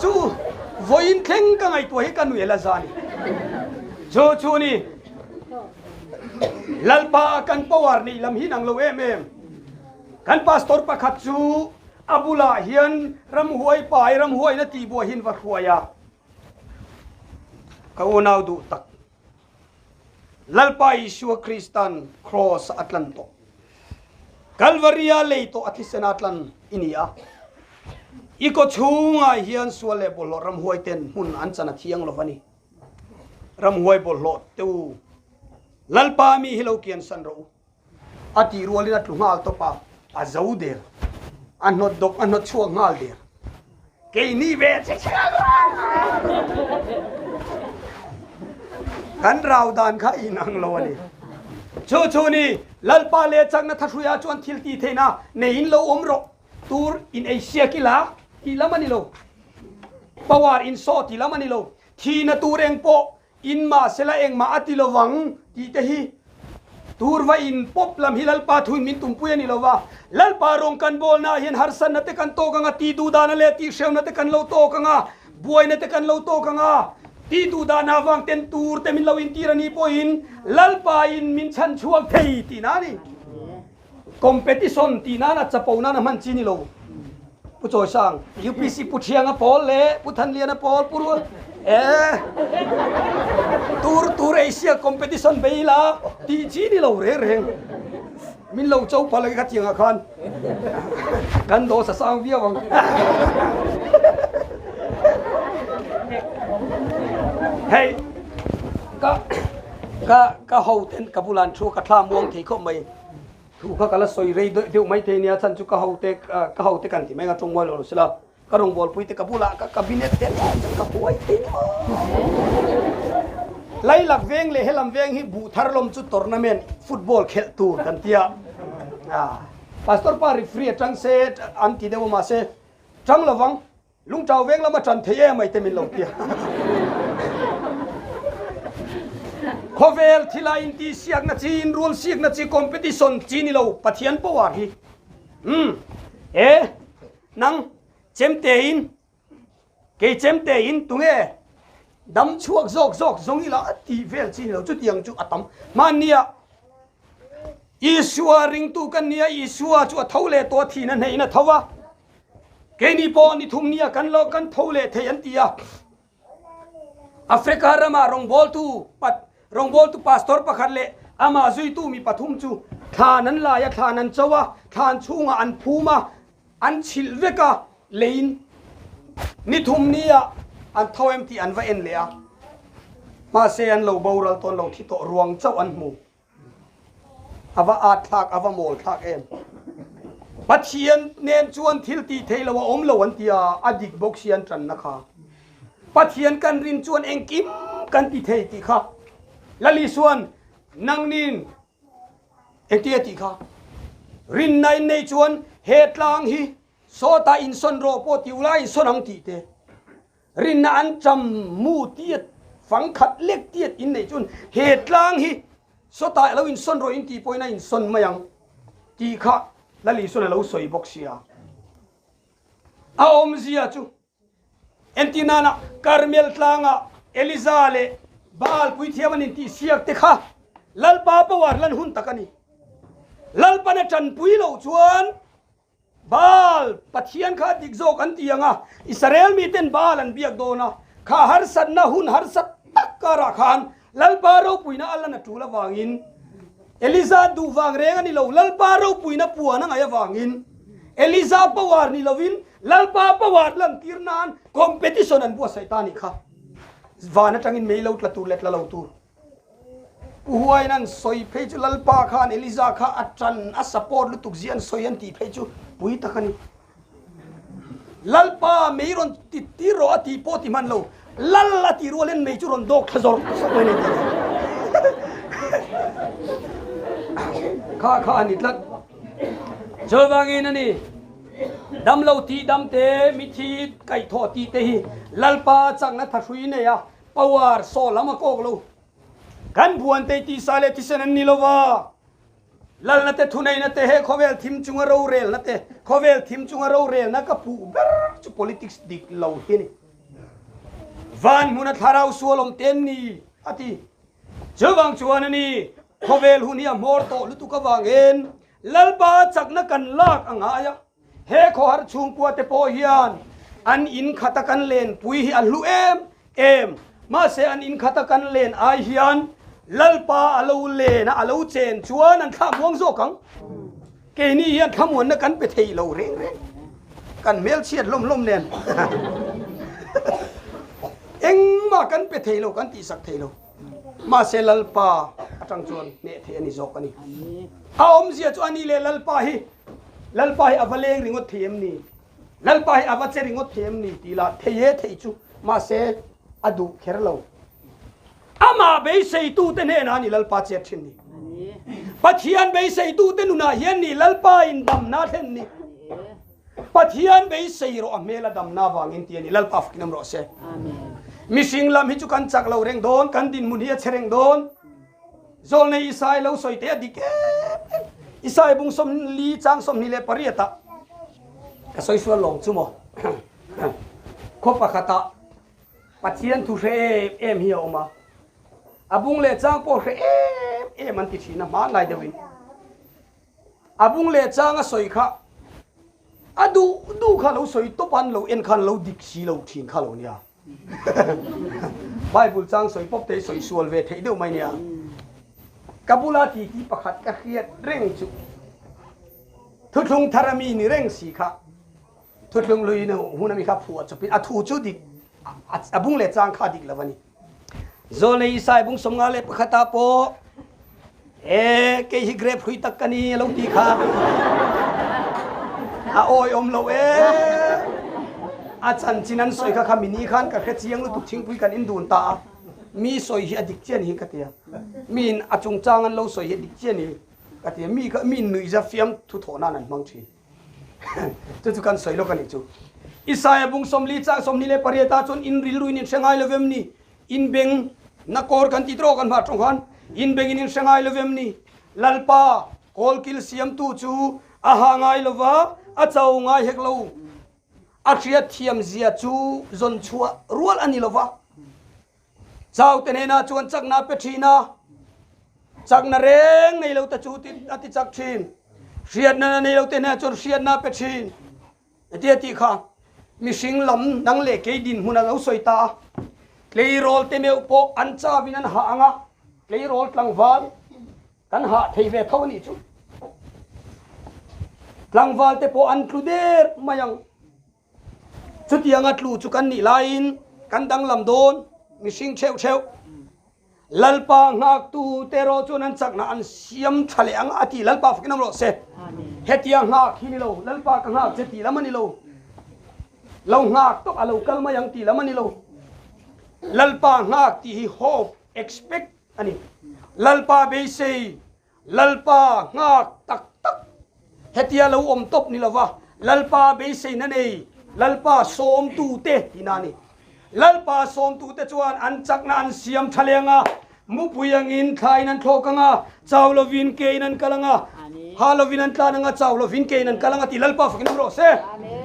Chu vawiin thleng ka ngaihtuah hi ka nuih la za ni. Chu chu ni Lalpa kan power nih lam hi nang lo em em. Kan pastor pakhat chu a bulah hian ramhuai pai ramhuaina tihbuai hin va hruai a. Ka unau duh tak, Lalpa Isua Kristan Kraws a tlan tawh. Kalvaria lei tawh a thisen a tlan i ni a. I kaw chhungah hian sual leh bawlhhlawh ramhuai ten hmun an chan a thiang lo va ni. Ramhuai bawlhhlawh te u, Lalpa mi hi lo kiansan rawh u. A tih rualin a tlu nghal tawp a, a zo der. A hnawt dawk a hnawt chhuak nghal der. Keini ve che che Kan rau dan kha inang lo a ni. Chu chu ni, Lalpa leh chakna thahruiah chuan thil tih theihna neiin lo awm rawh. Tur in ei siak ila tih lam a ni lo. Power in saw tih lam a ni lo. Thihna tur eng pawh In mahsela engmah a ti lovang tih te hi turva in pawp lam hi Lalpa thuin min tumpui a ni lova. Lalpa rawng kan bawlnaah hian harsatna te kan tawk anga, tih duhdana leh tih hreuna te kan lo tawk anga, buaina te kan lo tawk anga, tih duhdana avang ten tur te min lo intir a nih pawhin Lalpa in min chhan chhuak thei tih na a ni. Competition tih nana chapo nana hman chi ni lo. Pu Chawisang, UPC Pu Thianga pawl leh Pu Thanliana pawl Pu Rual eh tur tur Asia competition bei la tih chi ni lo reng reng. Min lo cho phal ang kha tiangah khan kan dawh sa sang viau ang. Hei ka ka ka ho ten ka bulan thu ka thla muang thei khawp mai. Thu kha ka la sawi rei deuh mai thei nia, chhan chu ka hote ka hote kan ti mai ang a tawng mual lo sela. Ka rawngbawlpui te ka bulah ka cabinet te lai chuan ka huai thei maw. Lailak veng leh helam veng hi buh thar lawm chu tournament football khelh tur kan tia. Pastor pa referee atang se an ti deuh a mahse tang lovang lungtau veng lama tan thei em ai te min lo tia. Khawvel thila inti siakna chi inrual siakna chi competition chi ni lo Pathian power hi. Umm e. Nang chemte in, kei chemte in tunge dam chhuak zawk zawk zawng ila a tih vel chi ni lo, chutiang chu a tam. Hmannia Isua ringtu kan nia, Isua chu a tho leh tawh a, thihna hneihin a tho a, keini pawh ni thum nia kan lo kan tho leh thei an ti a. Africa rama rawngbawltu pat rawngbawltu pastor pakhat leh amah zuitu mi pathum chu thlan an lai a, thlan an cho a, thlan chhungah an phum a, an chhilh vek a, leiin ni thum nia an tho em tih an va en leh a, mahse an lo boral tawn lo thi tawh ruang chauh an hmu. A va at thlak, a va mawl thlak em? Pathian nen chuan thil tih theih lo a awm lo an ti a, a dik bawk si an tanna kha. Pathian kan rin chuan engkim kan ti thei tih kha. Lali chuan nangnin engtia tih kha? Rinna in nei chuan he tlang hi sawtah insawn rawh pawh ti ula insawn ang tih te. Rinna an cham mu tiat fang khat lek tiat in neih chuan he tlang hi sawtah lo insawn rawh in tih pawhin a insawn mai ang tih kha Lal Isuan a lo sawi bawk sia. A awmzia chu entir nana Karmel tlanga Eliza leh Baal puithiam an intihsiak te kha Lalpa power lan hun tak a ni. Lalpan a tanpui loh chuan Baal, Pathian kha dik zawk an ti ang a, Israel miten Baal an biak dawn a, kha harsatna hun harsa tak karah khan Lalpa ropuina a lan a tul avangin, Eliza duh vang reng a ni lo, Lalpa ropuina puan a ngaih avangin, Eliza power ni lovin Lalpa power lantir nan competition an buatsaih ta a nih kha. Van atangin mei lo tla tur leh tla lo tur. Pu Huain an sawi phei chu Lalpa khan Eliza kha a tan a support lutuk zia an sawi an tih phei chu pui tak a ni. Lalpa mei rawn ti tir rawh a tih pawh ti hman lo, Lal a tih rual hian mei chu rawn dawk thla zawr zawr mai nei tih kha kha a ni tlat. Chuvangin a ni, damlo tih dam te, mithi kaihthawh tih te hi Lalpa chakna thahrui nei a, Power saw lam a kawk lo. Kan buante tisa leh thisen an ni lova, lalna te thuneihna te he khawvel thim chunga rorelna te, khawvel thim chunga rorelna ka puh ber chu politics dik lo hi a ni. Van hmuna thlarau sual awm te an ni, a ti. Chuvang chuan a ni, khawvel hun hi a hmawr tawh lutuk avangin Lalpa chakna kan lak a ngai a. He khawhar chhungkua te pawh hian an in khata kan lenpui hi a hlu em em. Mahse an in khata kan len ai hian Lalpa a lo len a, a lo chen chuan an thlah muang zawk ang. Keini hian thlamuanna kan pe thei lo reng reng. Kan hmelchhiat hlawm hlawm nen engmah kan pe thei lo, kan tihsak thei lo. Mahse Lalpa atang chuan hneh theih a ni zawk a ni. A awmzia chu a ni leh Lalpa hi Lalpa hi a va leng ringawt thei em ni? Lalpa hi a va che ringawt thei em ni? Tih lah thei e theih chu mahse a duh kher lo. Amah beiseitute hnenah a ni Lalpa chet thin ni. Pathian beiseitute nunah hian ni Lalpa in damna thlen ni. Pathian beisei rawh a hmel a damna vangin ti a ni. Lalpa fakin awm rawh se. Mihring lam hi chu kan chak lo reng dawn, kan dinhmun hi a che reng dawn. Zawlnei Isai lo sawi te a dik em em. Isai bung 40 chang 28 ah ka sawi sual lawng chu maw. Khaw pakhatah Pathian thu hre em em hi a awm a. A bung leh chang pawh hre em em an ti thin a hmanlai deuhin. A bung leh chang a sawi kha a duh duh kha lo sawi tawp an lo en khan lo dik si lo thin kha lo nia. Bible chang sawi pawp te hi sawi sual ve theih deuh mai nia. Ka bula titi pakhat ka hriat reng chu thuthlung thar a mi ni reng si kha thuthlung lui na hun a mi kha phuah chawpin a thu chu dik a bung leh chang kha dik lo a ni. Zawlnei Isai bung 51 ah pawh e kei hi grape hrui tak ka ni a lo ti kha a awi awm lo e. A chanchin an sawi kha kha mini khan ka hre chiang lutuk thingpui kan in dun ta a. Mi sawi hi a dik chian hi ka tia. Miin a chungchang an lo sawi hi a dik chian hi ka tia. Mi kha mi nuihza fiam thu thawh nan an hmang thin. Chu chu kan sawi lawk a nih chu. Isaia bung 40 chang 28 ah chuan in rilruin in hre ngai lo vem ni? In beng na kawr kan tih tawh kan hmah tawng khan in bengin in hre ngai lo vem ni? Lalpa kawlkil siamtu chu a ha ngai lo va, a cho ngai hek lo. A hriat thiam zia chu zawn chhuah rual a ni lo va. Chau te hnenah chuan chakna a pe thin a, chakna reng nei lo te chu a ti chak thin. Hriatna nei lo te hnenah chuan hriatna a pe thin. Hetia tih kha mihring lam nang leh kei dinhmun a lo sawi ta a, tleirawl te meuh pawh an chauin an hah ang a, tleirawl tlangval kan hah thei ve tho a nih chu. Tlangval te pawh an tlu der mai ang. Chutianga tlu chu kan nih laiin kan danglam dawn mihring theuh theuh. Lalpa nghaktu te erawh chuan an chakna an siam tha leh ang a ti. Lalpa fakin awm rawh se. Hetia nghak hi ni lo, Lalpa ka nghak che tih lam a ni lo. Lo nghak tawk a lo kal mai ang tih lam a ni lo. Lalpa nghak tih hi hope, expect a ni. Lalpa beisei, Lalpa nghak tak tak. Hetia lo awm tawp ni lova, Lalpa beiseina nei, Lalpa sawmtute tihna a ni. Lalpa sawmtute chuan an chakna an siam tha leng a, mupui angin thlain an thlawk ang a, chau lovin kein an kal ang a, ha lovin an tlan ang a, chau lovin kein an kal ang a tih Lalpa fakin awm rawh se.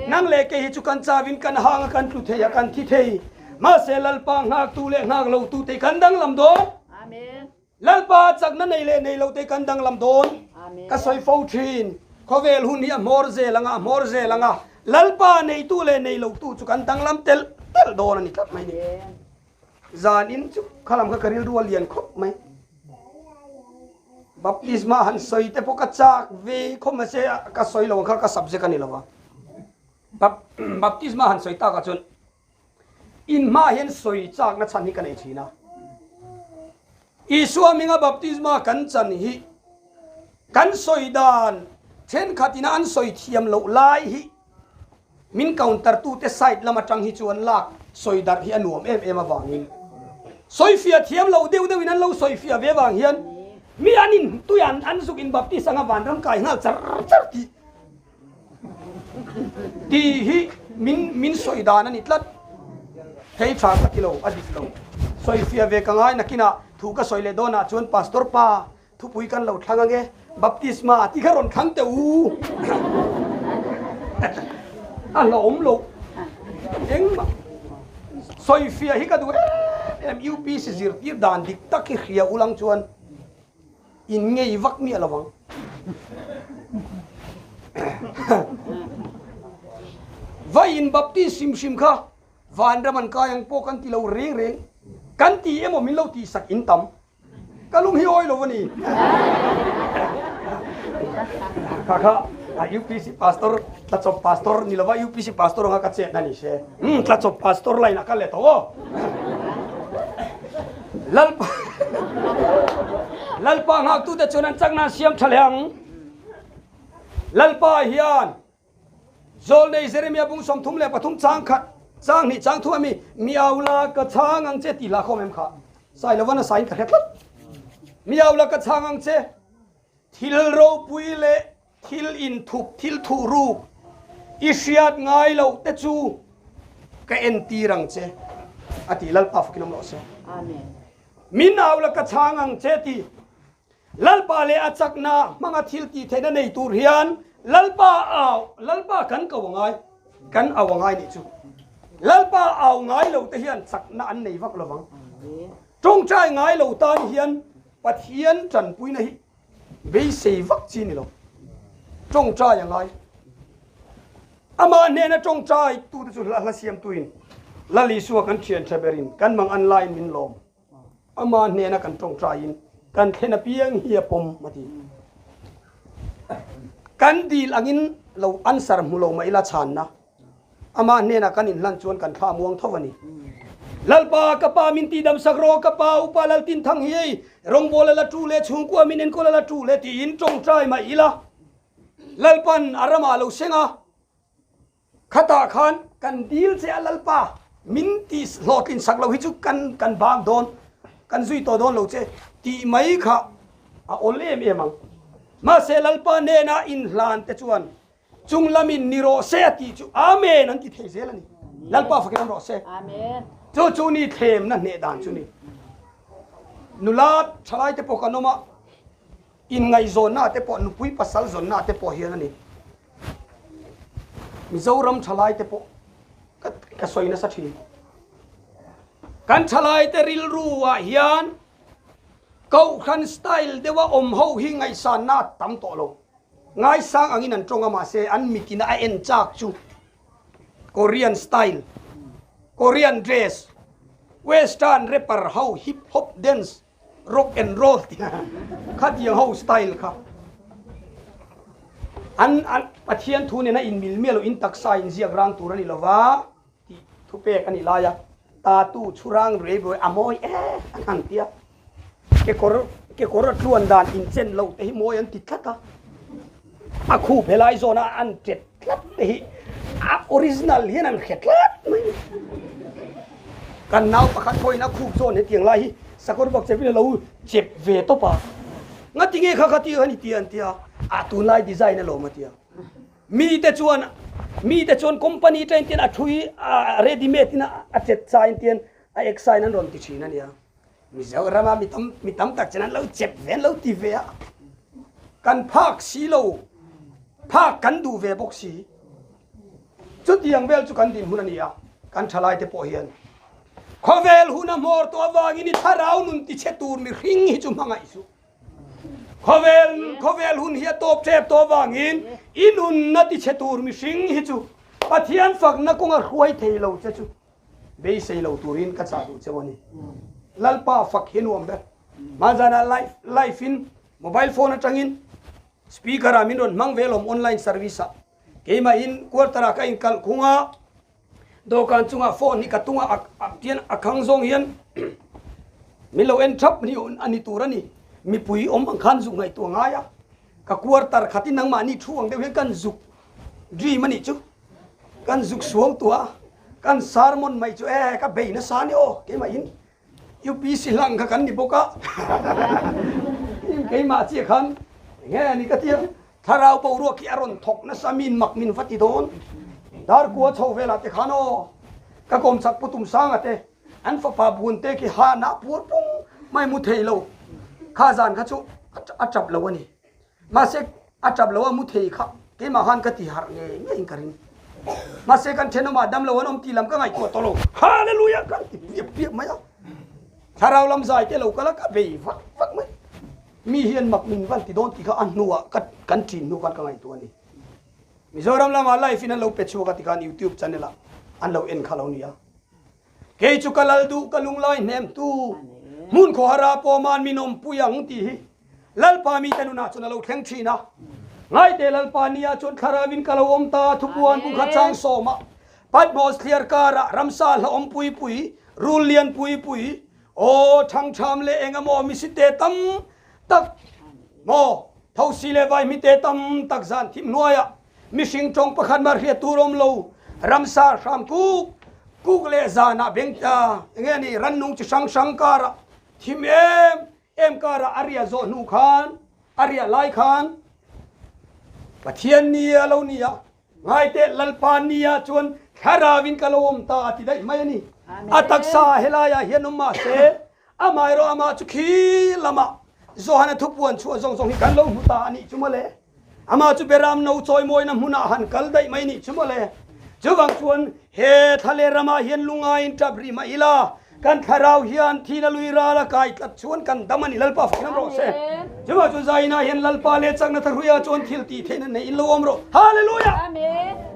Nang leh kei hi chu kan chauin kan hang a, kan tlu thei a, kan thi thei. Mahse Lalpa nghaktu leh nghak lotute kan danglam dawn. Lalpa chakna nei leh nei lo te kan danglam dawn. Ka sawi fo thin. Khawvel hun hi a hmawr zel anga, a hmawr zel anga. Lalpa neitu leh nei lotu chu kan danglam telh telh dawn a ni tlat mai ni. Zanin chu khalam kha ka rilru a lian khawp mai. Baptisma han sawi te pawh ka chak ve khawp mai se ka sawi lo ang kha ka subject a ni lo va. Baptisma han sawi takah chuan In hma hian sawi chakna chhan hi ka nei thin a. Isua hminga baptisma kan chan hi kan sawi dan thenkhatina an sawi thiam loh lai hi min counter tute side lam atang hi chuan lak sawi darh hi a nuam em em avangin sawifiah thiam loh deuh deuhin an lo sawifiah ve avang hian mi an in tui an an zuk in baptist anga vanram kai nghal char char tih Tih hi min min sawi dan a ni tlat. Hei tha ka ti lo, a dik lo. Sawi fiah ve ka ngai nakinah thu ka sawi leh dawnah chuan Pastor pa thupui kan lo thlang ange, Baptisma tih kha rawn thlang teh u. A hlauhawm lo engmah. Sawi fiah hi ka duh em em, UPC zirtir dan dik tak hi hria ulang chuan In ngei vak miah lo vang. Vai in baptist hrim hrim kha vanram an kai ang pawh kan ti lo reng reng. Kan ti emaw min lo tih sak in tam. Ka lung hi awi lo a ni. Kha kha a UPC pastor tlachawp pastor ni lova UPC pastor anga ka chet na ni se. Um tlachawp pastor line ah ka let tho. Lalpa Lalpa nghaktute chuan an chakna an siam tha leh ang. Lalpa hian Zawlnei Jeremia bung 33 chang khat chang hnih chang thu ami miaula ka chhang ang che tih hla khawm em kha Sailovan a sain ka hre tlat. Miaula ka chhang ang che thil ropui leh Thil inthup, thil thuh ruk i hriat ngai loh te chu ka entir ang che, a ti. Lalpa fakin awm rawh se. Min au la ka chhang ang che ti. Lalpa leh a chakna hmanga thil tih theihna nei tur hian Lalpa au, Lalpa kan ko angai, kan au angai nih chu. Lalpa au ngai lo te hian chakna an nei vak lovang. Tawngtai ngai lo tan hian Pathian tanpuina hi Beisei vak chi ni lo. Tawngtai a ngai. Amah hnena tawngtai tute chu hla siamtuin Lal Isua kan thian tha berin kan mang an laiin min lawm. Amah hnena kan tawngtaiin kan thlen apiang hi a pawm a ti. Kan dil angin lo answer hmu lo mah ila chhanna. Amah hnenah kan inhlan chuan kan thla muang tho a ni. Lalpa, ka pa min tihdam sak rawh, ka pa upa Laltinthang hi ei, rawngbawla la tu leh chhungkua min enkawla la tu leh tiin tawngtai mah ila. Lalpan a ramah a lo seng a, khatah khan. Kan dil che a Lalpa, min ti hlawhtlin sak lo hi chu kan kan bak dawn, kan zui tawh dawn lo che tih mai kha a awl em em ang. Mahse Lalpa hnena inhlan te chuan chung lamin ni rawh se a tih chu Amen an ti thei zel a ni. Lalpa fakin awm rawh se. Chu chu ni thlemna hneh dan chu ni. Nula thalai te pawh kan awm a, inngaihzawnna te pawh nupui pasal zawnna te pawh hian a ni. Mizoram thalai te pawh ka ka sawi nasa thin. Kan thalai te rilru ah hian Kohhran style deuha awm ho hi ngaihsanna a tam tawh lo. Ngaisang angin an tawng a mahse an mitina a en chak chu Korean style, Korean dress, Western rapper ho hip hop dance, rock and roll tih khatiang ho style kha an an Pathian thu nena inmil miah lo in taksa inziak rang tur a ni lova tih thupek a nih lai a, tatu chhurang rei ruai a mawi e an han ti a, kekawr kekawr a tluan dan inchen loh te hi mawi an ti tlat a, a khup helai zawn a an tet tlat te hi a original hian an hre tlat mai a ni. Kan nau pakhat pawhin a khup zawn hetiang lai hi sakawr bak chepin a lo chep ve tawp a, ngatinge kha kha ti a ni ti an ti a, a tunlai design alawm a ti a. Mite chuan mite chuan company ṭain tian a ṭhui a ready made in a chet sa in tian a ek sa in an rawn ti ṭhin a nia. Mizorama mi tam mi tam tak chuan an lo chep ve an lo ti ve a. Kan phak si lo phak kan duh ve bawk si. Chutiang vel chu kan dinhmun a ni a, kan ṭhalai te pawh hian khawvel hun a hmawr tawh avangin i thlarau nun tichhe tur mihring hi chu hmangaih suh. Khawvel khawvel hun hi a tawp tep tawh avangin i nunna tichhe tur mihring hi chu Pathian fakna kawnga hruai thei lo che chu beisei lo turin ka chah duh cheu a ni. Lalpa fak hi nuam ber. Hmanzanah live live in mobile phone atangin speaker ah min rawn hmang ve lawm online service ah keimahin quarter ah ka inkalh khung a, Dawhkan chungah phone hi ka tunga a tian a khang zawng hian min lo en thap ni a ni tur a ni. Mipui awm ang khan zuk ngaihtuah ngai a, ka quarter khatin nangmahni thu ang deuh hian kan zuk dream a nih chu. Kan zuk suang tuah a, kan sermon mai chu e ka bei nasa a ni aw keimahin UPC hlang kha kan ni bawk a, keimah chiah khan enge a ni ka tia, thlarau boruak hi a rawn thawk nasa min mak min va ti dawn, Darkua chho velah te khan aw ka kawm chak Pu Tumsanga te an fapa bun te khi ha nah puar pung mai mu thei lo, kha zan kha chu a tap lo a ni. Mahse, a tap lo a mu thei kha keimah khan ka ti harh ngei ngeiin ka ring. Mahse, kan thenawmah dam lo an awm tih lam ka ngaihtuah tawh lo. Hallelujah! Kan ti piap piap mai a. Thlarau lam zai te lo kal a, ka bei vak vak mai. Mi hian mak min van ti dawn tih kha a hnuah ka kan ṭin hnu khan ka ngaihtuah a ni. Mizoram lamah live in an lo pe chhuak a tikhan YouTube channel ah an lo en kha lo nia. Kei chu ka lal duh ka lunglai hnem tu hmun khawhara pawman min awmpui ang tih hi Lalpa mite nunah chuan a lo thleng thin a. Ngaite Lalpa nia chuan thlarauin ka lo awm ta thupuan bu kha chang sawma Patmos thliar karah ramsa hla awm pui pui, rul lian pui pui, aw thangtham leh eng emaw misite tam tak maw thosi leh vaihmite tam tak zan thim hnuaiah Mihring tawng pakhat mah hriat tur awm lo, ramsa hram kuk kuk leh zanah beng ta enge a ni rannung chi hrang hrang karah thim em em karah a riah zawh hnu khan a riah lai khan Pathian nia lo ni a, ngaiteh Lalpa nia chuan thlarauin ka lo awm ta a ti daih mai a ni. A taksa helaiah hian awm mahse Amaherawh amah chu khi lamah Johana thupuan chhuah zawng zawng hi kan lo hmu ta a nih chu mawle. Amah chu Beram no chawimawina hmunah han kal daih mai nih chu mawle. Chuvang chuan he thla leh ramah hian lungaiin tap rih mah ila, kan thlarau hian thihna lui ral a kai tlat chuan kan dam a ni. Lalpa fak lam rawh se. Chuvang chuan Zainah hian Lalpa leh chakna thahruiah chuan thil tih theihna nei in lo awm rawh. Hallelujah!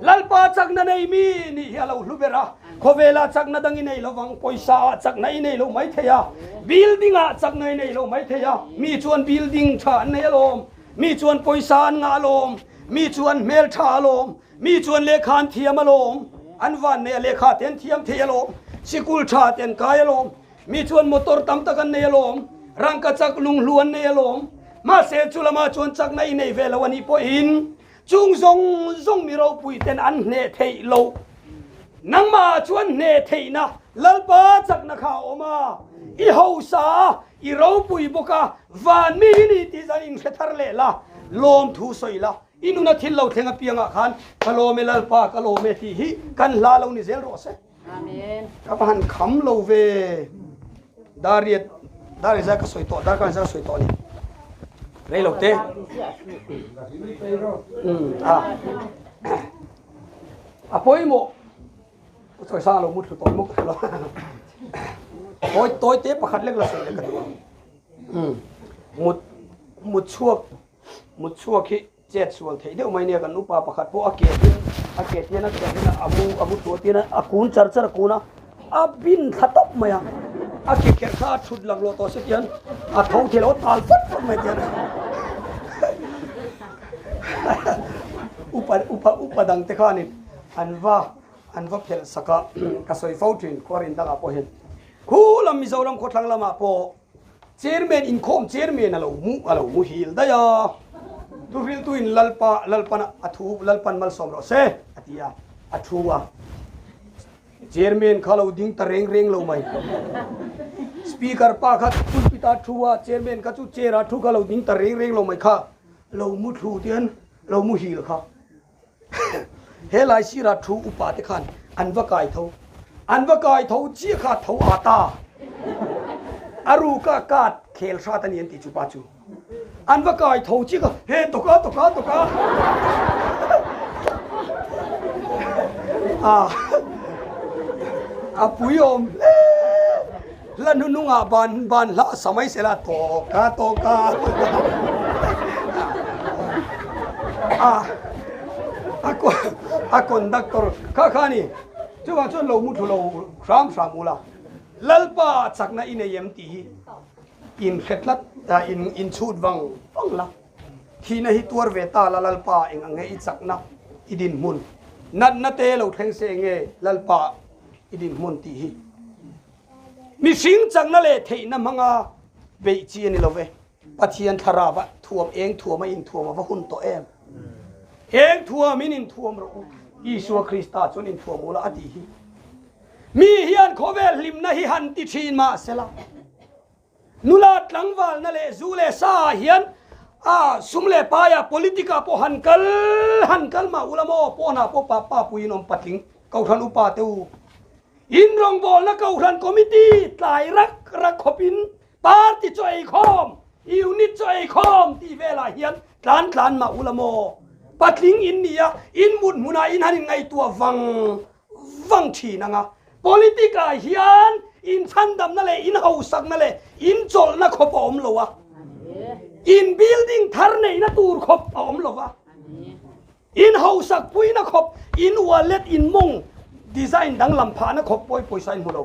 Lalpa chakna nei mi nih hi a lo hlu ber a. Khawvelah chakna dang i nei lo vang, pawisa ah chakna i nei lo mai thei a, building ah chakna i nei lo mai thei a, mi chuan building tha an nei alawm, mi chuan pawisa an ngah alawm, mi chuan hmel tha alawm, mi chuan lehkha an thiam alawm, an van nei a lehkha te an thiam thei alawm, sikul tha te an kai alawm, mi chuan motor tam tak an nei alawm, rangka chak lunghlu an nei alawm, mahse chu lamah chuan chakna i nei ve lo a nih pawhin chung zawng zawng mi ropui ten an hneh theih loh. Nangmah chuan hneh theihna Lalpa chakna kha a awm a, i hausa a, i ropui bawk a, van mi i ni tih zan inhre thar leh la, lawmthu sawi la, i nuna thil lo thleng apiangah khan ka lawm e Lalpa, ka lawm e tih hi kan hla lo ni zel rawh se. Amen. Ka va han kham lo ve. Dariat, Dariat zai ka sawi tawh, Darkar zai ka sawi tawh a ni. Rei lo te. A. A pawimawh. Sawi sang lo mu thlu tawh muk lo. Tawi tawi te pakhat lek la sawi lek ka duh. Mut mut chhuak mut chhuak hi chet sual theih deuh mai nia kan upa pakhat pawh a ke hian a ke hian a ke hian a mu a mu thluah hian a kun char char a kun a a bin thla tawp mai a a ke kherh kha a thut laklawh tawh se tian a tho thei lo a tal fat fat mai tian upa upa upa dang te khanin an va an va phelh sak a ka sawi fo thin khuarin dangah pawh hian khu lam Mizoram khawthlang lamah pawh Chairman inkhawm chairman a lo mu a lo muhil daih a, thuhriltuin Lalpa Lalpan a thu Lalpan malsawm rawh se a ti a, a thu a. Chairman kha lo ding ta reng reng lo mai. Speaker pa kha pulpit ah thu a, chairman kha chu chair ah thu kha lo ding ta reng reng lo mai kha lo mu thlu tian lo muhil kha. He lai sirah thu upa te khan an va kai tho. An va kai tho chiah kha tho a ta. A ruka kat khel hrat a ni an tih chu pa chu. An va kai tho chiah kha he tawka tawka tawka. A a pui awm hle. Hla hnuhnungah ban ban hla a sa mai sela tawka tawka a a a conductor kha kha ni chuvang chuan lo mu thlu lo hram hram ula Lalpa chakna i nei em tih hi in hre tlat in in chhut vang vang la thihna hi tuar ve ta la Lalpa eng ang nge i chakna i dinhmun natna te lo thleng se nge Lalpa i dinhmun tih hi Mihring chakna leh theihna hmanga beih chi a ni lo ve. Pathian thlarava thuam eng thuam a inthuam a va hun tawh em? Eng thuamin inthuam rawh u, Isua Krista chuan inthuam ula a tih hi. Mi hian khawvel hlimna hi han ti thin mah sela, Nula tlangvalna leh zu leh sa ah hian a sum leh pai ah politic ah pawh han kal han kal mah ula maw pawn ah pawh pa pa puiin awm patling kohhran upa te u in rawngbawlna kohhran committee tlai rak rak khawp in party chaw ei khawm unit chaw ei khawm tih vel ah hian tlan tlan mah ula maw patling in nia in mut hmun ah in han in ngaihtuah vang vang thin anga Politic ah hian inchhandamna leh inhausakna leh inchawlhna khawp a awm lo a, in building thar neihna tur khawp a awm lo va, inhausak puina khawp, in wallet, in mawng design danglam phahna khawp pawh i pawisa in hmu lo.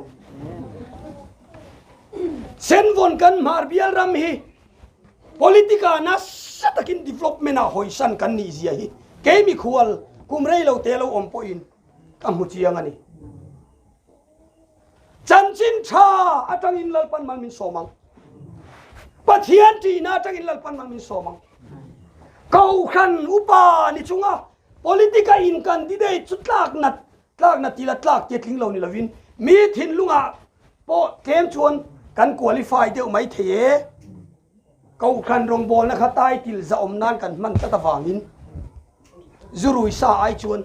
Senvawn kan hmar bial ram hi politic ah nasa takin development ah hawisan kan nih zia hi kei mikhual kum rei lo te lo awm pawhin Ka hmu chiang a ni. Chanchin tha atangin Lalpan mal min sawm ang. Pathian ṭihna atangin Lalpan mal min sawm ang. Kohhran upa ni chunga politica in candidate chu tlak nat tlak nat tila tlak tia tling lo ni lovin mi thinlungah pawh tlem chuan kan qualify deuh mai thei e. Kohhran rawngbawlna kha title zahawm nan kan hman tlat avangin Zurui sa ai chuan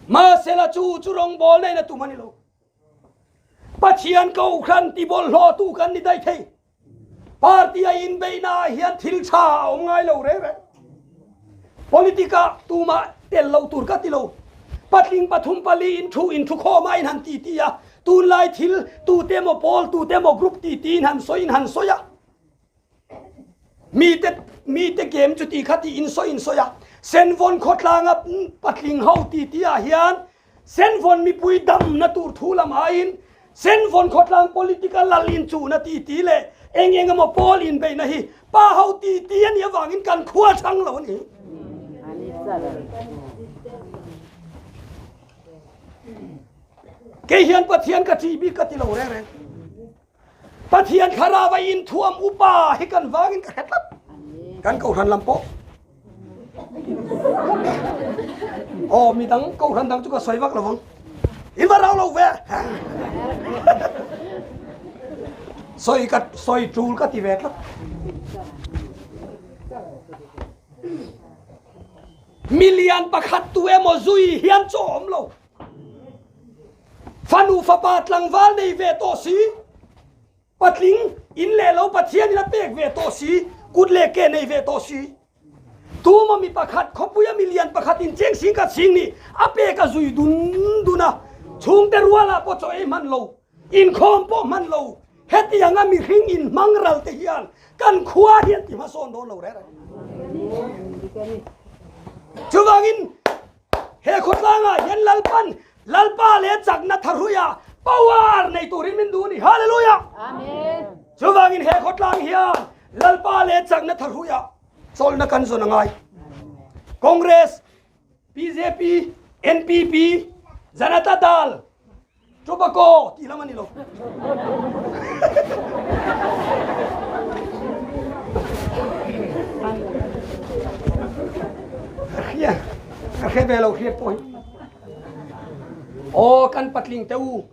Mahsela chu chu rawngbawlna in a tum a ni lo. Pathian Kohhran tibawlhhlawhtu kan ni daih thei. Party a inbeihna ah hian thil tha a awm ngai lo reng reng. Politic ah tumah tel lo tur ka ti lo. Patling pathum pali in thu in thu khawm a in han ti ti a, tunlai thil tute emaw pawl tute emaw group ti ti in han sawi in han sawi a. Mite mite game chu ti kha ti in sawi in sawi a, Senvawn khawtlanga patling ho ti ti ah hian Senvawn mipui damna tur thu lam aiin Senvawn khawtlang political lal in chuhna ti ti leh eng eng emaw pawl inbeihna hi pa ho ti ti a nih avangin kan khua chang lo a ni. Kei hian Pathian ka ṭih bik ka ti lo reng reng. Pathian thlarau a inthuam upa hi kan vangin ka hre tlat. Kan kohhran lam pawh. Aw midang kohhran dang chu ka sawi vak lovang. In va rau lo ve. Sawi ka sawi tul ka ti ve tlat. Milian pakhat tu emaw zui hian chaw awm lo. Fanu fapa tlangval nei ve tawh si. Patling in leh lo Pathian in a pek ve tawh si, kut leh ke nei ve tawh si. Tuma mi pakhat khawpuia milian pakhat in cheng sing ka ching nih a pek a zui dun dun a, chhungte rualah pawh chaw ei hman lo, inkhawm pawh hman lo, hetianga mihring in hmang ral te hian kan khua hian ti hmasawn dawn lo reng reng. Chuvangin he khawtlangah hian Lalpan Lalpa leh chakna tharhuiah power nei turin min duh a ni. Hallelujah! Amen. Chuvangin he khawtlang hian Lalpa leh chakna tharhuiah chawlhna kan zawn a ngai. Congress, BJP, NPP, Janata Dal, Tobacco tih lam a ni lo. Ka hre ve lo hriat pawh hi. Aw kan patling te u.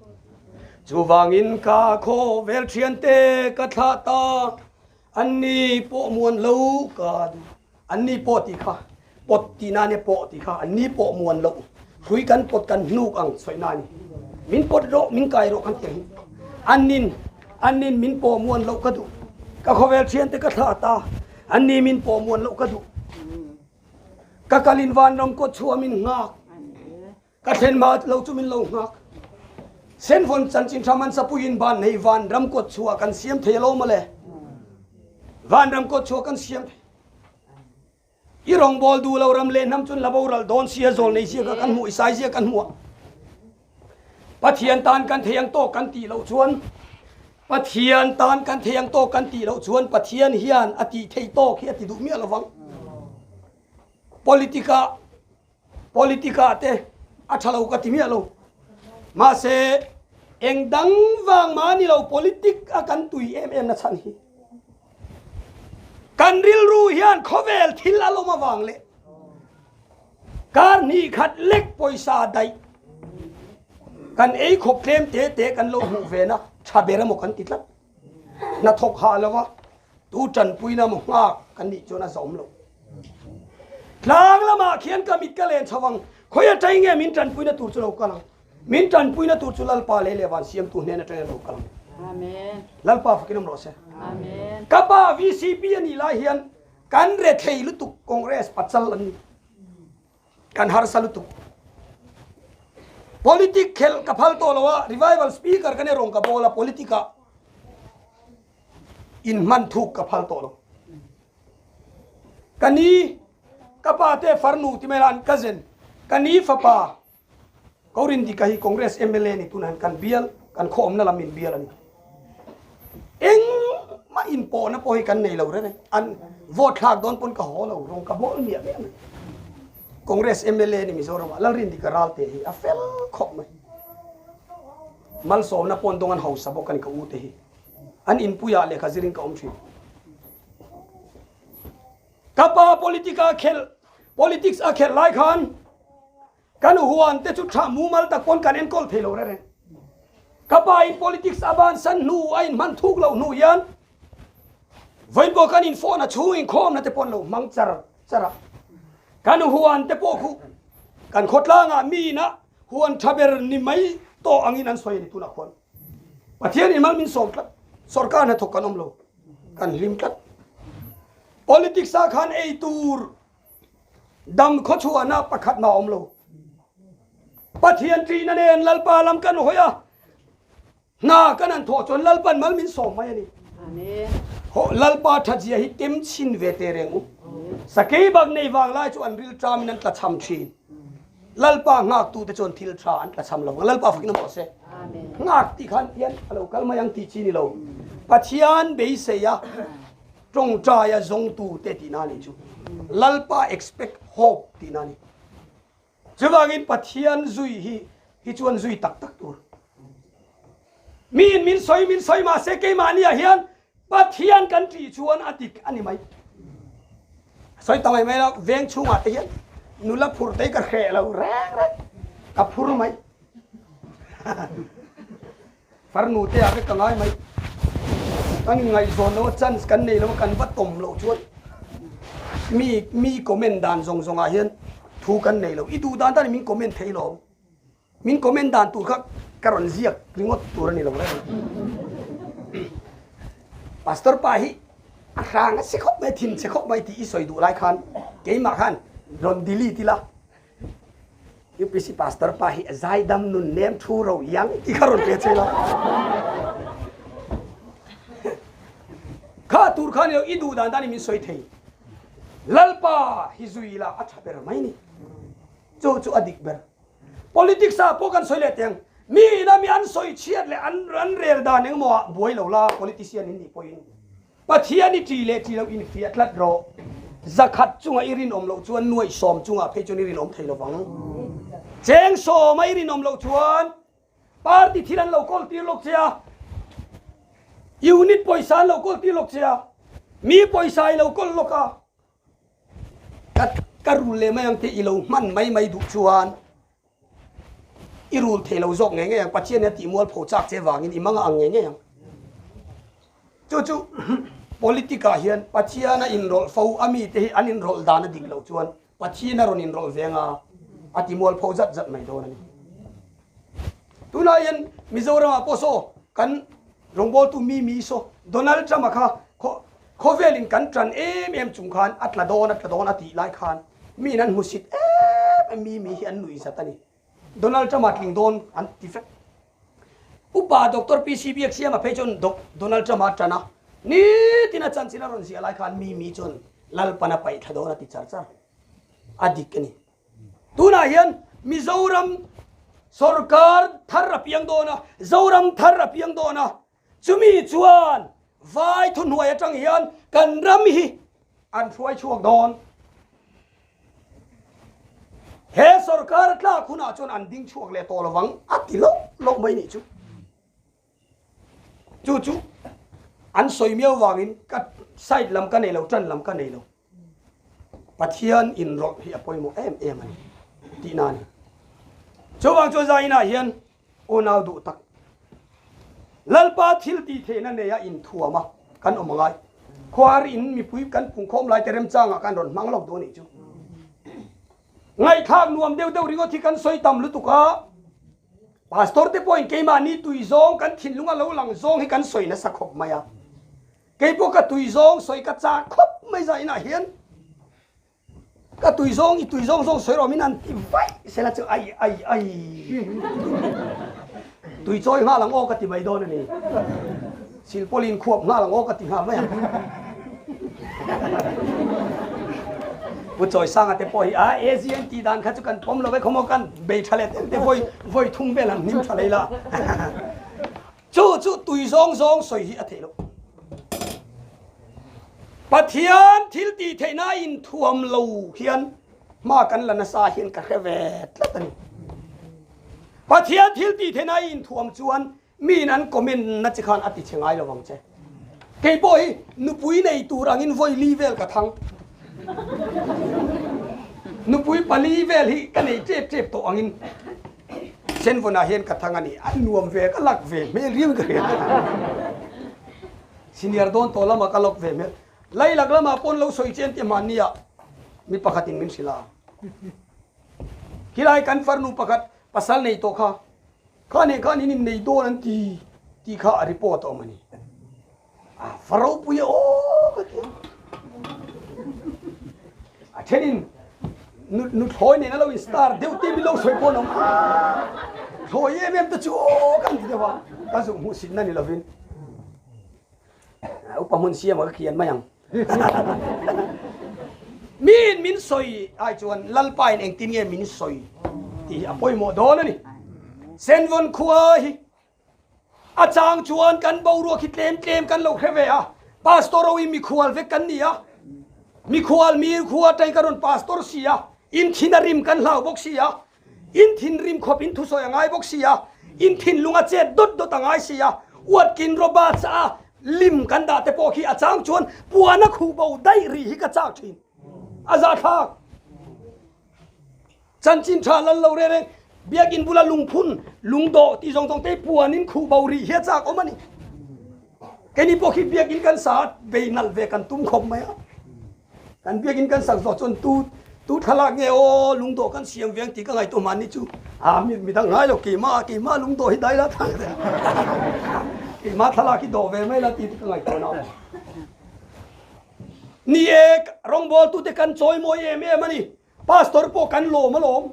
Chuvangin ka khawvel thiante ka thlah ta. Anni pawh muan lo ka duh. Anni pawh tih kha pawt tih na nia pawh tih kha anni pawh muan loh hrui kan pawt kan hnuk ang sawi na a ni. Min pawt rawh min kai rawh kan ti ang hi. Annin annin min pawh muan loh ka duh. Ka khawvel thiante ka thlah ta. Anni min pawh muan loh ka duh. Ka kalin vanram kawt chhuah min nghak. Ka thlen hma lo chu min lo nghak. Senvawn chanchin tha hmansa puiin van hei vanram kawt chhuah kan siam thei alo mawle. Vanram kawt chhuah kan siam thei. I rawngbawl duh lo ram leh hnam chun la boral dawn sia zawl nei zia kha kan hmuh i sai zia kan hmuh a. Pathian tan kan thei ang tawk kan tih loh chuan Pathian tan kan thei ang tawk kan tih loh chuan Pathian hian a tih theih tawk hi a ti duh miah lovang. Politic-ah Politic ah te a tha lo ka ti miah lo. Mahse, eng dang vang mah ni lo politic a kan tui em em na chhan hi. Kan rilru hian khawvel thil a lawm avang leh kar hnih khat lek pawisa daih kan ei khawp tlem te te kan lo hmuh ve na tha ber emaw kan ti tlat. Hnathawk hah lova tu tanpuina maw nghak kan nih chuan a zawm lo. Tlang lamah khian ka mit ka len chho ang, khawi atang nge min tanpuina tur chu lo kal ang? Min tanpuina tur chu Lalpa lei leh van siamtu hnen atangin a lo kal ang. Amen. Lalpa fakin awm rawh se. Amen. Ka pa VCP a nih lai hian kan rethei lutuk Congress pachal an ni. Kan harsa lutuk. Politic khelh ka phal tawh lo a, revival speaker ka ni rawng ka bawl a, politic ah in hman thuk ka phal tawh lo. Ka ni, ka pa te farnu ti mai la an cousin, ka ni fapa Korindika hi Congress mla ni tunah hian kan bial, kan khaw awmna lam in bial a ni. Engmah inpawhna pawh hi kan nei lo reng e. An vote thlak dawn pawn ka haw lo, rawng ka bawl miah miah mai. Congress mla ni Mizoramah Lalrindika Ralte hi a fel khawp mai. Malsawmna pawn dawng an hausa bawk a ni ka u te hi. An inpuiah lehkha zirin ka awm thin. Ka pa politic a khelh, politics a khelh lai khan Kan huan te chu tha mumal tak pawn kan enkawl thei lo reng. Ka pa in politics a bansan hnu a in hman thuk loh hnu hian vawiin pawh kan in phone a chhung inkhawm na te pawn lo hmang char char a. Kan huan te pawh khu kan khawtlang ah mi in a huan tha ber ni mai tawh angin an sawi a ni tunah khuan. Pathian in mal min sawm tlat. Sorkar hnathawk kan awm lo. Kan hlim tlat. Politics ah khan ei tur Dam khawchhuahna pakhat mah a awm lo. Pathian ṭihna nen Lalpa lam kan hawi a, hna kan han thawh chuan Lalpan mal min sawm mai a ni. Hawh Lalpa ṭhatzia hi tem chhin ve teh reng u. Sakei bak nei vang lai chu an ril ṭamin an tlachham ṭhin. Lalpa nghaktute chuan thil ṭha an tlachham lo vang. Lalpa fakin awm rawh se. Nghak tih khan hian a lo kal mai ang tih chi ni lo. Pathian beisei a. Tawngtaia zawngtute tihna a nih chu. Lalpa expect hope tihna a ni. Chuvangin Pathian zui hi hi chuan zui tak tak tur. Miin min sawi min sawi mahse keimahniah hian Pathian kan ṭih chuan a dik a ni mai. Sawi ta mai mai la veng chhungah te hian Nula phur te ka hreh lo reng reng. Ka phur mai. Farnu te ah vek ka ngai mai. Kan inngaihzawn lo a chance kan nei lo a kan va tawm loh chuan mi mi comment dan zawng zawng ah hian thu kan nei lo. I duh dan dan in min comment thei lo. Min comment dan tur kha ka rawn ziak ringawt tur a ni lo reng. Pastor pa hi a hrang a si khawp mai, thin chhe khawp mai tih i sawi duh lai khan keimah khan rawn delete ila UPC pastor pa hi a zaidam nun nem thu ro iang tih kha rawn pe che ila. Kha tur khan i duh dan dan in min sawi thei. Lalpa hi zui ila a tha ber mai ni. Chu chu a dik ber. Politics ah pawh kan sawi leh teng. Mi ina mi an sawi chhiat leh an an rel dan engemaw ah buai lo la politician in nih pawhin Pathian i ṭi leh ṭi lo infiah tlat rawh. Zakhat chunga i rinawm loh chuan nuaihsawm chungah phei chuan i rinawm thei lovang. Cheng sawma i rinawm loh chuan party thil an lo kawl tir lawk che a, unit pawisa an lo kawl tir lawk che a, mi pawisa i lo kawl lawk a, Ka ka rul leh mai ang tih i lo hman mai mai duh chuan i rul thei lo zawk ngei ngei ang. Pathian hian tihmual pho chak che vangin i mang ang ngei ngei ang. Chu chu politic ah hian Pathian a inrawlh fo a mite hi an inrawlh dan a dik loh chuan Pathian a rawn inrawlh ve anga a tihmual pho zat zat mai dawn a ni. Tunah hian Mizoram ah pawh saw kan rawngbawltu mi mi saw Donald Trump a kha Khawvel in kan tan em em chung khan a tla dawn a tla dawn a tih lai khan mi in an hmusit em em mi mi hi an nuih zat a ni. Donald Trump a tling dawn an ti vek. Upa Doctor PC Biaksiama phei chuan Donald Trump a tan a, nitin a chanchin a rawn ziah lai khan mi mi chuan Lalpan a paih thla dawn a ti char char. A dik a ni. Tunah hian Mizoram sorkar thar a piang dawn a, Zoram thar a piang dawn a, Chumi chuan vai thuhnuai atang hian kan ram hi an hruai chhuak dawn. He sorkar tlak hunah chuan an ding chhuak leh tawh lovang a ti loh loh mai nih chu. Chu chu an sawi miau vangin ka side lam ka nei lo, tan lam ka nei lo. Pathian inrawlh hi a pawimawh em em a ni tihna a ni. Chuvang chuan zainah hian Unau duh tak. Lalpa thil tih theihna neia inthuam a kan awm angai. Khuar in mipui kan pungkhawm lai te remchangah kan rawn hmang lawk duh a nih chu. Ngaihthlak nuam deuh deuh ringawt hi kan sawi tam lutuk a, Pastor te pawhin keimahni tui zawng kan thinlung a lo lang zawng hi kan sawi nasa khawp mai a. Keipawh ka tui zawng sawi ka chak khawp mai zah inah hian. Ka tui zawng i tui zawng zawng sawi rawh min han ti vaih sela chu ai ai ai tui chawi nghal ang aw ka ti mai dawn a ni. Silpawlin khuap nghal ang aw ka ti nghal mai ang. Pu Chawisanga te pawh hi a AGN tih dan kha chu kan pawm lo e khawmaw kan bei tha leh tel te vawi vawi thum vel han hnim tha lei la. Chu chu tui zawng zawng sawi hi a theih loh. Pathian thil tih theihna inthuam lo hian hma kan la nasa hian ka hre ve tlat a ni. Pathian thil tih theihna inthuam chuan miin an comment na che khan a ti che ngai lo vang che. Kei pawh hi nupui nei tur angin vawi li vel ka thang. Nupui pali vel hi ka nei tep tep tawh angin. Senvawnah hian ka thang a ni, a nuam ve, ka lak ve hmel riau in ka hria. Senior dawn tawh lamah ka lak ve hmel. Lailak lamah pawn lo sawi che an ti hmanni ah mi pakhat in min hrilh a. Khilai kan farnu pakhat pasal nei tawh kha, kha nen khan in innei dawn an ti tih kha a report a awm a ni. A va ropui e aw ka ti a. A thenin nu nu thlawi nen a lo in star deuh te min lo sawi pawh an awm a. Thlawi em em te chu aw kan ti deuh a. Ka zuk hmuh sitna ni lovin upa hmun siam a ka kian mai ang. Miin min sawi ai chuan Lalpa in engtin nge min sawi tih hi a pawimawh dawn a ni. Senvawn khua hi A chang chuan kan boruak hi tlem tlem kan lo hre ve a, Pastor ho hi mikhual vek kan ni a, mikhual mi khua atangin kan rawn pastor si a, in thin a rim kan hlau bawk si a, in thinrim khawp in thusawi a ngai bawk si a, in thinlung a chet dawt dawt a ngai si a, Watkin Roberts a lim kan dah te pawh khi a chang chuan puan a khuh bo daih rih hi ka chak thin. A zahthlak. Chanchin tha lal lo reng reng, biakinn bula lungphun, lungdawh tih zawng zawng te hi puanin khuh bo rih hi a chak awm a ni. Keini pawh khi biakinn kan sa a, bei nalh ve kan tum khawp mai a. Kan biakinn kan sak zawh chuan tu tu thlalak nge aw lungdawh kan siam ve ang tih ka ngaihtuah mahni chu a mi midang ngai lo keimah keimah lungdawh hi dai la thang keimah thlalak hi dawh ve mai la tih ka ngaihtuah na awm. Ni e, rawngbawltute kan chawimawi em em a ni. Pastor pawh kan lawm alawm.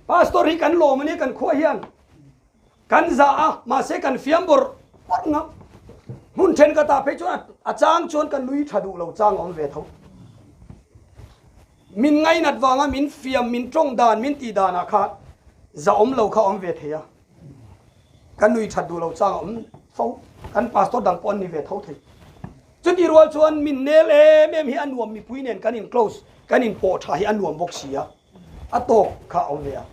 Pastor hi kan lawm a nia kan khua hian. Kan za a, mahse kan fiam bawrh bawrh ngam. Hmun thenkhatah phei chuan a chang chuan ka nui tha duh lo chang a awm ve tho. Min ngainat vanga min fiam, min tawng dan, min tih danah khan za awm lo kha a awm ve thei a. Ka nui that duh lo chang a awm fo. Kan pastor dang pawh an ni ve tho thei. Chutih rual chuan min nel em em hi a nuam mipui nen kan in close, kan in pawh tha hi a nuam bawk si a, a tawk kha a awm ve a.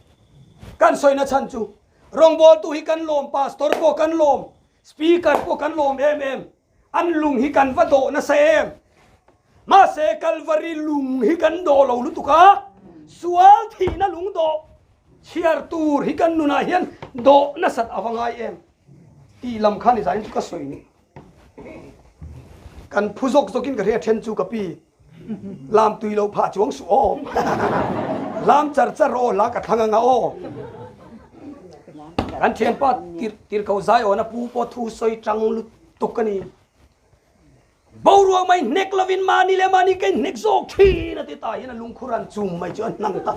Kan sawina chhan chu rawngbawltu hi kan lawm, pastor pawh kan lawm, speaker pawh kan lawm em em, an lung hi kan va dawh nasa em. Mahse Kalvari lung hi kan dawh lo lutuk a, sual thihna lung dawh chhiar tur hi kan nunah hian dawh nasat a va ngai em tih lam khan i zain chu ka sawi ni. Kan phu zawk zawkin ka hria then chu ka pi lam tui lo phah chuang suh aw. Lam char char aw la ka thlang anga aw. Kan thianpa tir tir ko zai aw na pu pawh thu sawi tang lutuk a ni. Boruak mai hnek lovin mahni leh mahni ka inhnek zawk thin a ti ta hian a lungkhur an chum mai chu a hnang ta.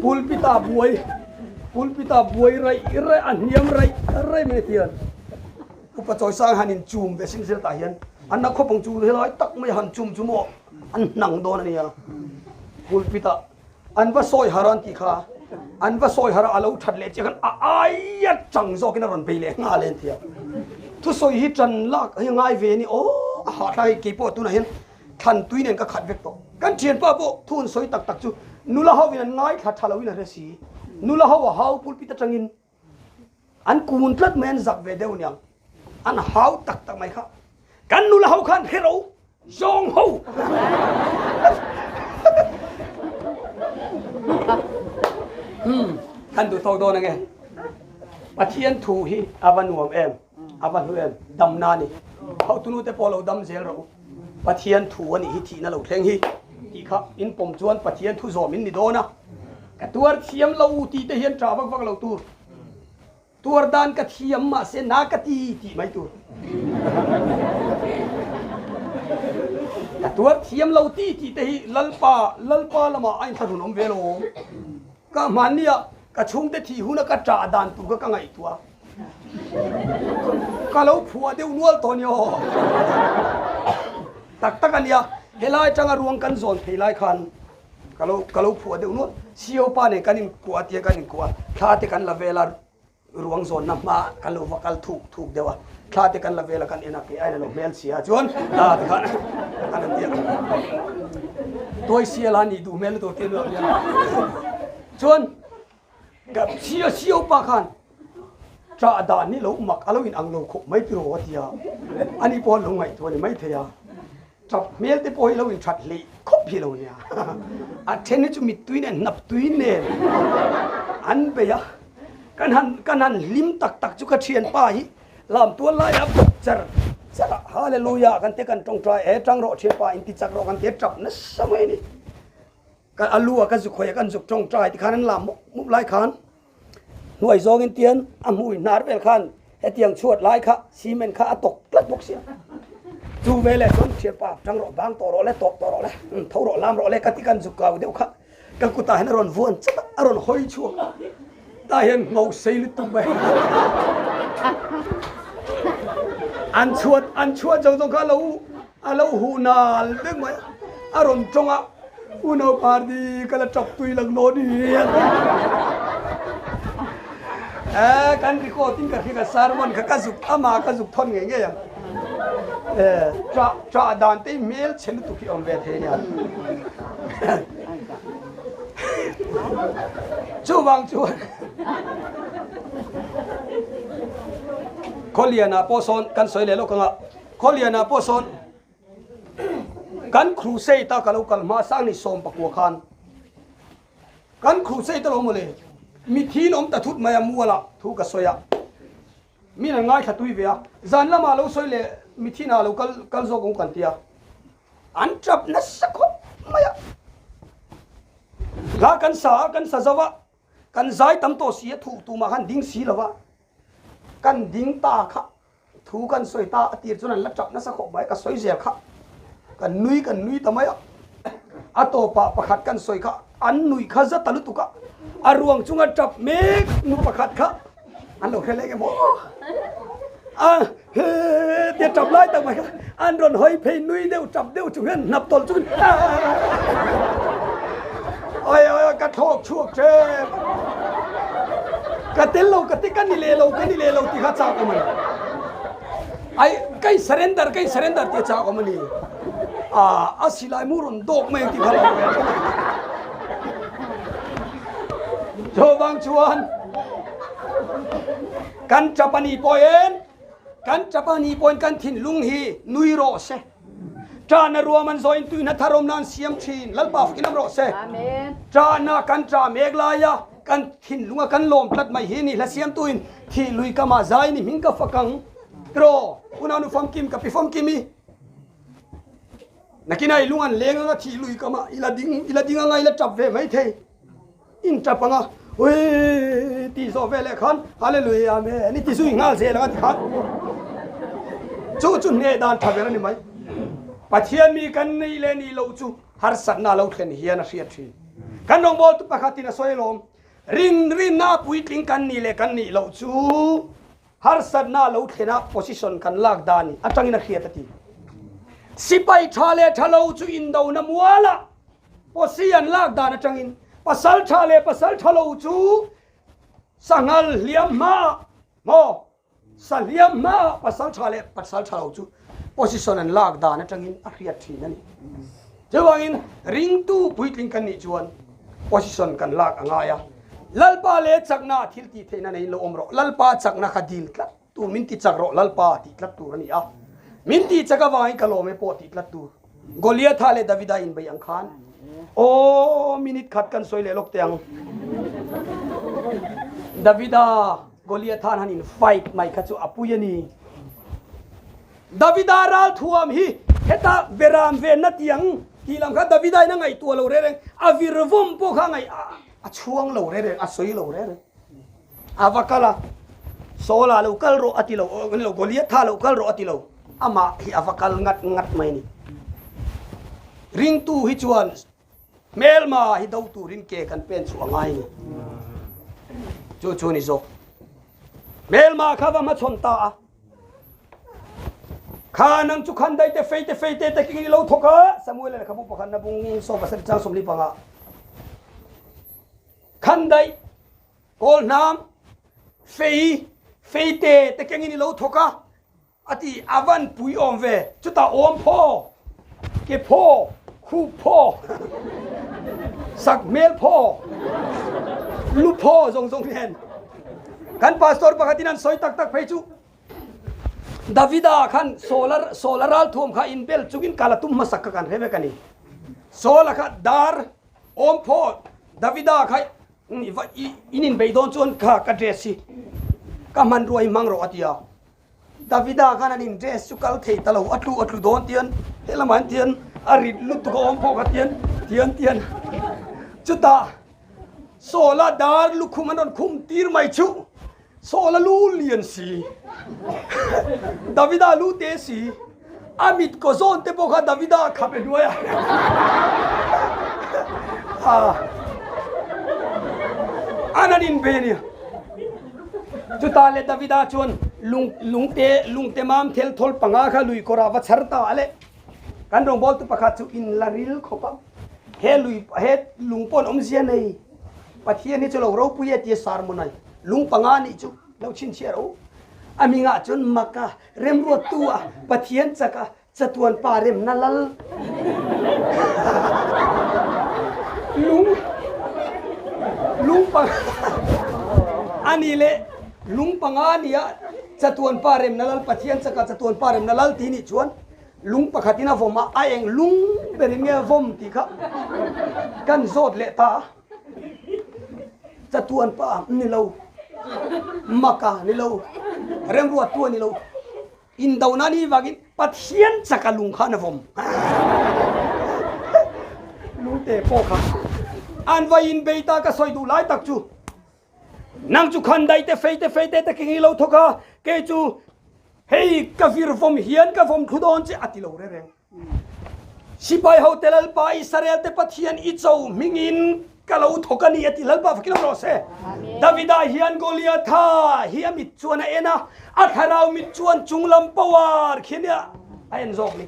Pulpit-ah buai pulpit-ah buai raih raih a hniam raih raih mai hian Upa Chawisang han inchum ve sin zel tah hian an na khawp ang chu helai tak mai han chum chu maw an hnang dawn a nia. Pulpit-ah An va sawi har an tih kha, an va sawi har a, a lo that leh chiah khan a aia chang zawkin a rawn bei leh nghal e an ti a. Thusawi hi tan lak hi ngai ve a ni aw, a hahthlak hei keipawh tunah hian thlan tui nen ka khat vek tawh. Kan thianpa pawh thu an sawi tak tak chu nula ho in an ngaithla tha loin a hre si, nula ho a hau pulpit atangin an kun tlat mai an zak ve deuh niang an hau tak tak mai kha kan nula ho khan hre ro zawng ho kan duh tawk dawn ange Pathian thu hi a va nuam em a va hlu em damna ni hotunu te pawh lo dam zel rawh u Pathian thu a nih hi thihna lo thleng hi tih kha in pawm chuan Pathian thu zawm in ni dawn a Ka tuar thiam lo tih te hian ṭah vak vak lo tur. Tuar dan ka thiam mahse na ka ti tih mai tur. Ka tuar thiam lo ti tih te hi Lalpa, Lalpa lamah a inthlahrun awm ve lo. Ka hmannia ka chhungte thih huna ka ṭah dan tur kha ka ngaihtuah. Ka lo phuah deuh nual tawh nia aw. Tak tak a nia, helai aṭanga ruang kan zawn phei lai khan Ka lo ka lo phuah deuh nual. CEO pa nen kan inkuah tia kan inkuah a, thla te kan la vel a, ruang zawnna hma kan lo va kal thuk thuk deuh a, thla te kan la vel a kan en a, kei aiin a lo hmel chhia a chuan ta ti khan kan han ti a. Tuai sial a nih duh hmel lutuk tia nuam hian chuan ka CEO pa khan ṭah dan hi lo mak a lo in ang lo khawp mai tiraw a ti a, ani pawh an lo ngaihtuah a ni maithei a. Tap hmel te pawh hi lo in that hleih khawp hi lo nia. A then hi chu mittui nen hnap tui nen an bei a. Kan han kan han hlim tak tak chu ka thianpa hi lam tual lai a bawk char char a hallelujah kan te kan tawngtai e tang rawh thianpa in ti chak rawh kan ti a tap nasa mai a ni. Ka a lu a ka zuk hawi a kan zuk tawngtai ti khan an lam mup mup lai khan hnuai zawngin tian a hmui hnar vel khan hetiang chhuat lai kha cement kha a tawk tlat bawk sia. Chu veleh chuan thianpa tang rawh bang tawh rawh le tawp tawh rawh le tho rawh lam rawh le ka ti kan zuk kau deuh kha ka kutah hian a rawn vuan chat a a rawn hawi chhuak tah hian ngho sei lutuk mai an chhuat an chhuat zawng zawng kha a lo A lo huh nal vek mai a rawn tawng a, U Naupardi ka la tap tui lang dawn hi a ti. Eh, kan record in ka hria ka sermon kha ka zuk ama ka zuk thawn ngei ngei ang. Eh, tra tra dan te hmel chhe lutuk hi awm ve thei nia. Chuvang chuan Khawliana pawh sawn kan sawi leh lawk anga. Khawliana pawh sawn Kan crusade a ka lo kal hma sang ni 19 khan. Kan crusade a lo mawle. Mithiin awm ta thut mai a mualah thu ka sawi a. Min an ngaithla tui ve a. Zan lamah lo sawi leh mithiinah lo kal kal zawk ang kan ti a. An tap nasa khawp mai a. Hla kan sa a, kan sa zo a. Kan zai tam tawh si a, thuh tumah khan ding si lo va. Kan ding ta kha thu kan sawi ta a tir chuan an la tap nasa khawp mai ka sawi zel kha kan nui kan nui ta mai a a tawpah pakhat kan sawi kha an nui kha za ta lutuk a a ruang chunga tap mek nu pakhat kha an lo hre leh nge maw a he tia tap lai tak mai kha an rawn hawi phei nui deuh tap deuh chung hian hnap tawlh chungin oi oi ka thlawk chhuak tep ka tel lo ka ti ka ni leh lo ka ni leh lo ti kha chak awm a ni ai kai surrender kai surrender ti chak awm a ni a a silai mu rawn dawk mai ti kha lo chuvang chuan kan chapani pawhin kan chapani pawhin kan thinlung hi nui rawh se Ṭahna ruam an zawh in tuihna thar awmna an siam ṭhin. Lalpa fakin awm rawh se. Ṭahna kan ṭah mek laia kan thinlunga kan lawm tlat mai hi ni hla siamtu in thih lui kam ah zai ni hming ka fak ang. Tiraw unau nu famkim ka pi famkim i nakin ah i lung an leng anga thih lui kam ah ila ding ila ding anga ila ṭap ve mai thei. In ṭap anga ui tih zawh veleh khan Hallelujah Amen i ti zui nghal zel anga tikhan chu chu hneh dan tha ber a ni mai. Pathian mi kan neih leh nih loh chu harsatna lo thlen hian a hriat thin. Kan rawngbawltu pakhatin a sawi alawm, rin rinna a puitling kan nih leh kan nih loh chu harsatna lo thlena position kan lak dan atangin a hriat a ti. Sipai tha leh tha lo chu indona mualah Posi an lak dan atangin pasal tha leh pasal tha lo chu sanghal hliam hmaah maw sa hliam hmaah pasal tha leh pasal tha lo chu position an lak dan atangin a hriat thin a ni. Chuvangin ringtu puitling kan nih chuan position kan lak a ngai a. Lalpa leh chakna thil tih theihna neiin lo awm rawh. Lalpa chakna kha dil tlat tur min ti chak rawh Lalpa tih tlat tur a ni a. Min tih chak avangin ka lawm e pawh tih tlat tur. Goliatha leh Davida inbeih ang khan aw minute khat kan sawi leh lawk teh ang. Davida Goliatha han in fight mai kha chu a pui a ni. Davida ral thuam hi heta beram venna tiang tih lam kha Davida in a ngaihtuah lo reng reng a vir vawm pawh kha a ngaih a chhuang lo reng reng a sawi lo reng reng. A va kal a, Saul-a lo kal rawh a ti lo, lo Goliath-a lo kal rawh a ti lo, amah hi a va kal ngat ngat mai a ni. Ringtu hi chuan hmelma hi do turin ke kan pen chhuah a ngai a ni. Chu chu a ni zawk. Hmelma kha va hmachhawn ta a. Kha nang chu khan dai te fei te fei te te king i lo thawk a, Samuel-a lehkhabu pakhat na bung sawm pasarih chang 45. Khandaih, Kawlhnam, Fei, Feite te kengin i lo thawk a, a ti. A van pui awm ve. Chutah awm phaw, ke phaw, khup phaw, sak hmel phaw, lu phaw zawng zawng nen. Kan pastor pakhatin an sawi tak tak phei chu Davida khan Saul-a Saul-a ralthuam kha inbel chungin kal a tum hmasak kha kan hre vek a ni. Saul-a kha dar Awm phawt, Davida kha in inbeih dawn chuan kha ka dress hi ka hmanrua hi hmang rawh a ti a. Davida khan an in dress chu kal thei ta lo, a tlu a tlu dawn tian helamah hian tian a rit lutuk a awm phawh kha tian tian tian chutah Sawla dar lukhum an rawn khum tir mai chu Sawla lu lian si Davida lu te si a mit kaw zawn te pawh kha Davida a khap e hnuai a an an inbe a nia chutah leh Davida chuan lung lungte lungte mam thel thawl panga kha lui kawrah va chhar ta a le kan rawngbawltu pakhat chu in la ril khawp a he lui he lung pawh an awmzia nei Pathian hi chu lo ropui e tia sermon ai lung panga nih chu lo chhinchhiah ro a hmingah chuan maka remruattu a Pathian chaka chatuan pa remna lal lung lung panga ani le lung panga nia chatuan pa remna lal Pathian chaka chatuan pa remna lal ti nih chuan. Lung pakhatin a vawm a, a eng lung berin nge a vawm tih kha kan zawt leh ta a. Chatuan pa ni lo, maka ni lo, remruattu a ni lo. Indona ni vangin Pathian chaka lung khan a vawm. Lungte pawh kha an va inbei ta ka sawi duh lai tak chu. Nang chu khandai te fei te fei te te king i lo thawk a, kei chu hei ka vir vawm hian ka vawm thlu dawn che a ti lo re reng. Sipai ho te Lalpa Israel te Pathian i cho hmingin ka lo thawk a ni a ti Lalpa fakin awm rawh se. Davida hian Goliatha hi a mit chuan a en a, a thlarau mit chuan chunglam power khi nia a en zawk ni.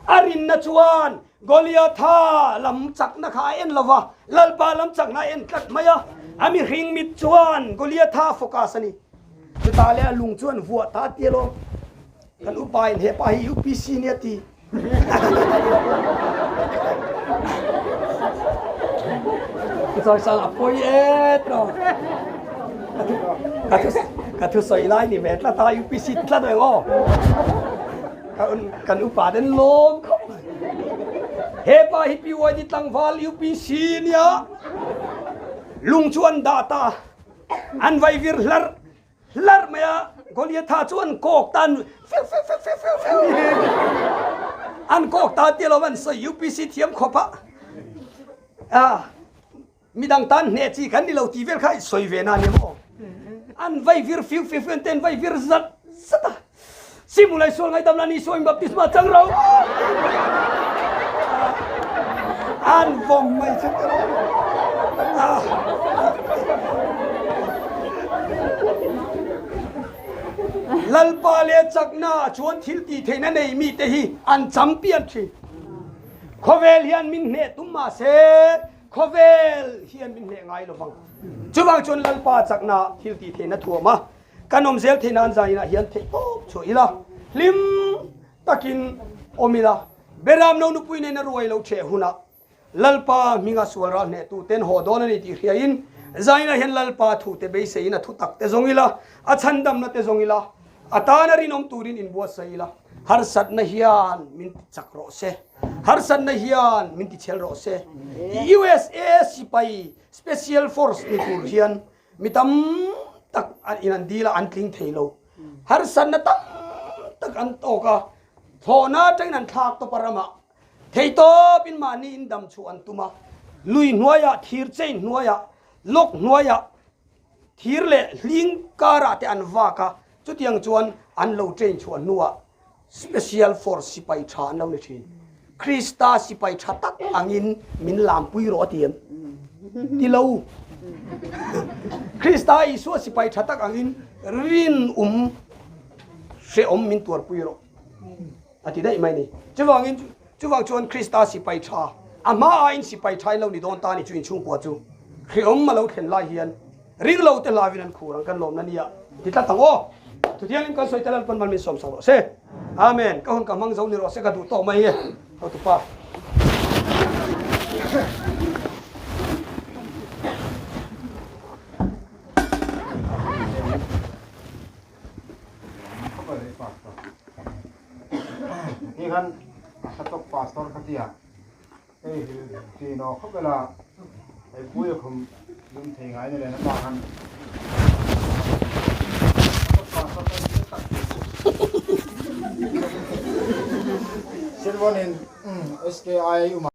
A rinna chuan Goliatha lam chakna kha a en lova, Lalpa lam chakna a en tlat mai a, a mihring mit chuan Goliatha focus a ni. Chutah leh a lung chuan vuah ta ti alawm. Kan upa in hepa hi UPC nia ti. Chawi sang a pawi e tro. Ka thu sawi lai ni ve tlat a UPC tlat eng aw. Kan upa den lawm khawp mai. Hepa hi PYD tlangval UPC nia. Lung chu an dah ta. An vai vir hlar Hlarh mai a, Goliatha chu an kawk tan fiu fiu fiu fiu fiu fiu an kawk ta ti lo an sawi UPC thiam khawp a a midang tan hneh chi kan ni lo ti vel kha sawi ve na ni maw an vai vir fiu fiu fiu an ten vai vir zat zat a simulai sual ngaidam la ni suain baptisma chang ro an vawm mai chu Lalpa le chakna chuan thil ti theihna nei mi te hi an champion thin. Khawvel hian min hneh tum mah se khawvel hian min hneh ngai lovang. Chuvang chuan Lalpa chakna thil ti theihna thuam a Kan awm zel theih nan zaninah hian theih tawp chhuah ila, hlim takin awm ila, Beram no nupui nena ruai lo ṭheh hunah Lalpa hminga sual ral hnehtu ten haw dawn a ni tih hriain zaninah hian Lalpa thute beiseiin a thu tak te zawng ila, a chhandamna te zawng ila, a tana rinawm turin inbuatsaih ila, harsatna hian min ti chak rawh se, harsatna hian min ti chhel rawh se. USA sipai Special Force ni tur hian Mi tam tak in an dil a, an tling thei lo. Harsatna tam tak an tawk a, thlawhna atangin an thlak tawp a ramah. Theihtawp in mahni in dam chhuah an tum a, lui hnuaiah, thir chain hnuaiah, lawk hnuaiah, thir leh hling karah te an vak a, chutiang chuan an lo train chhuah hnuah Special Force sipai tha an lo ni thin. Krista sipai tha tak angin min lampui rawh a ti em? Ti lo. Krista Isua sipai tha tak angin rinum hrehawm min tuarpui rawh a ti daih mai ni. Chuvangin chuvang chuan Krista sipai tha a hma aiin sipai tha in lo ni dawn ta ni chu inchhungkua chu hrehawm a lo thlen lai hian Ring lo te hlauin an khur ang kan lawmna nia ti tlat ang aw. Thuthiangin kan sawi tel an pawn mal min sawm sak rawh se. Amen. Ka hun ka hmang zo ni rawh se ka duh tawh mai e. Hotupa. Ti khan a tawk pastor kha tia Hei hi no khawp ela hei pui a khum lum thei ngai ni len apa khan Silvonin SKI uma.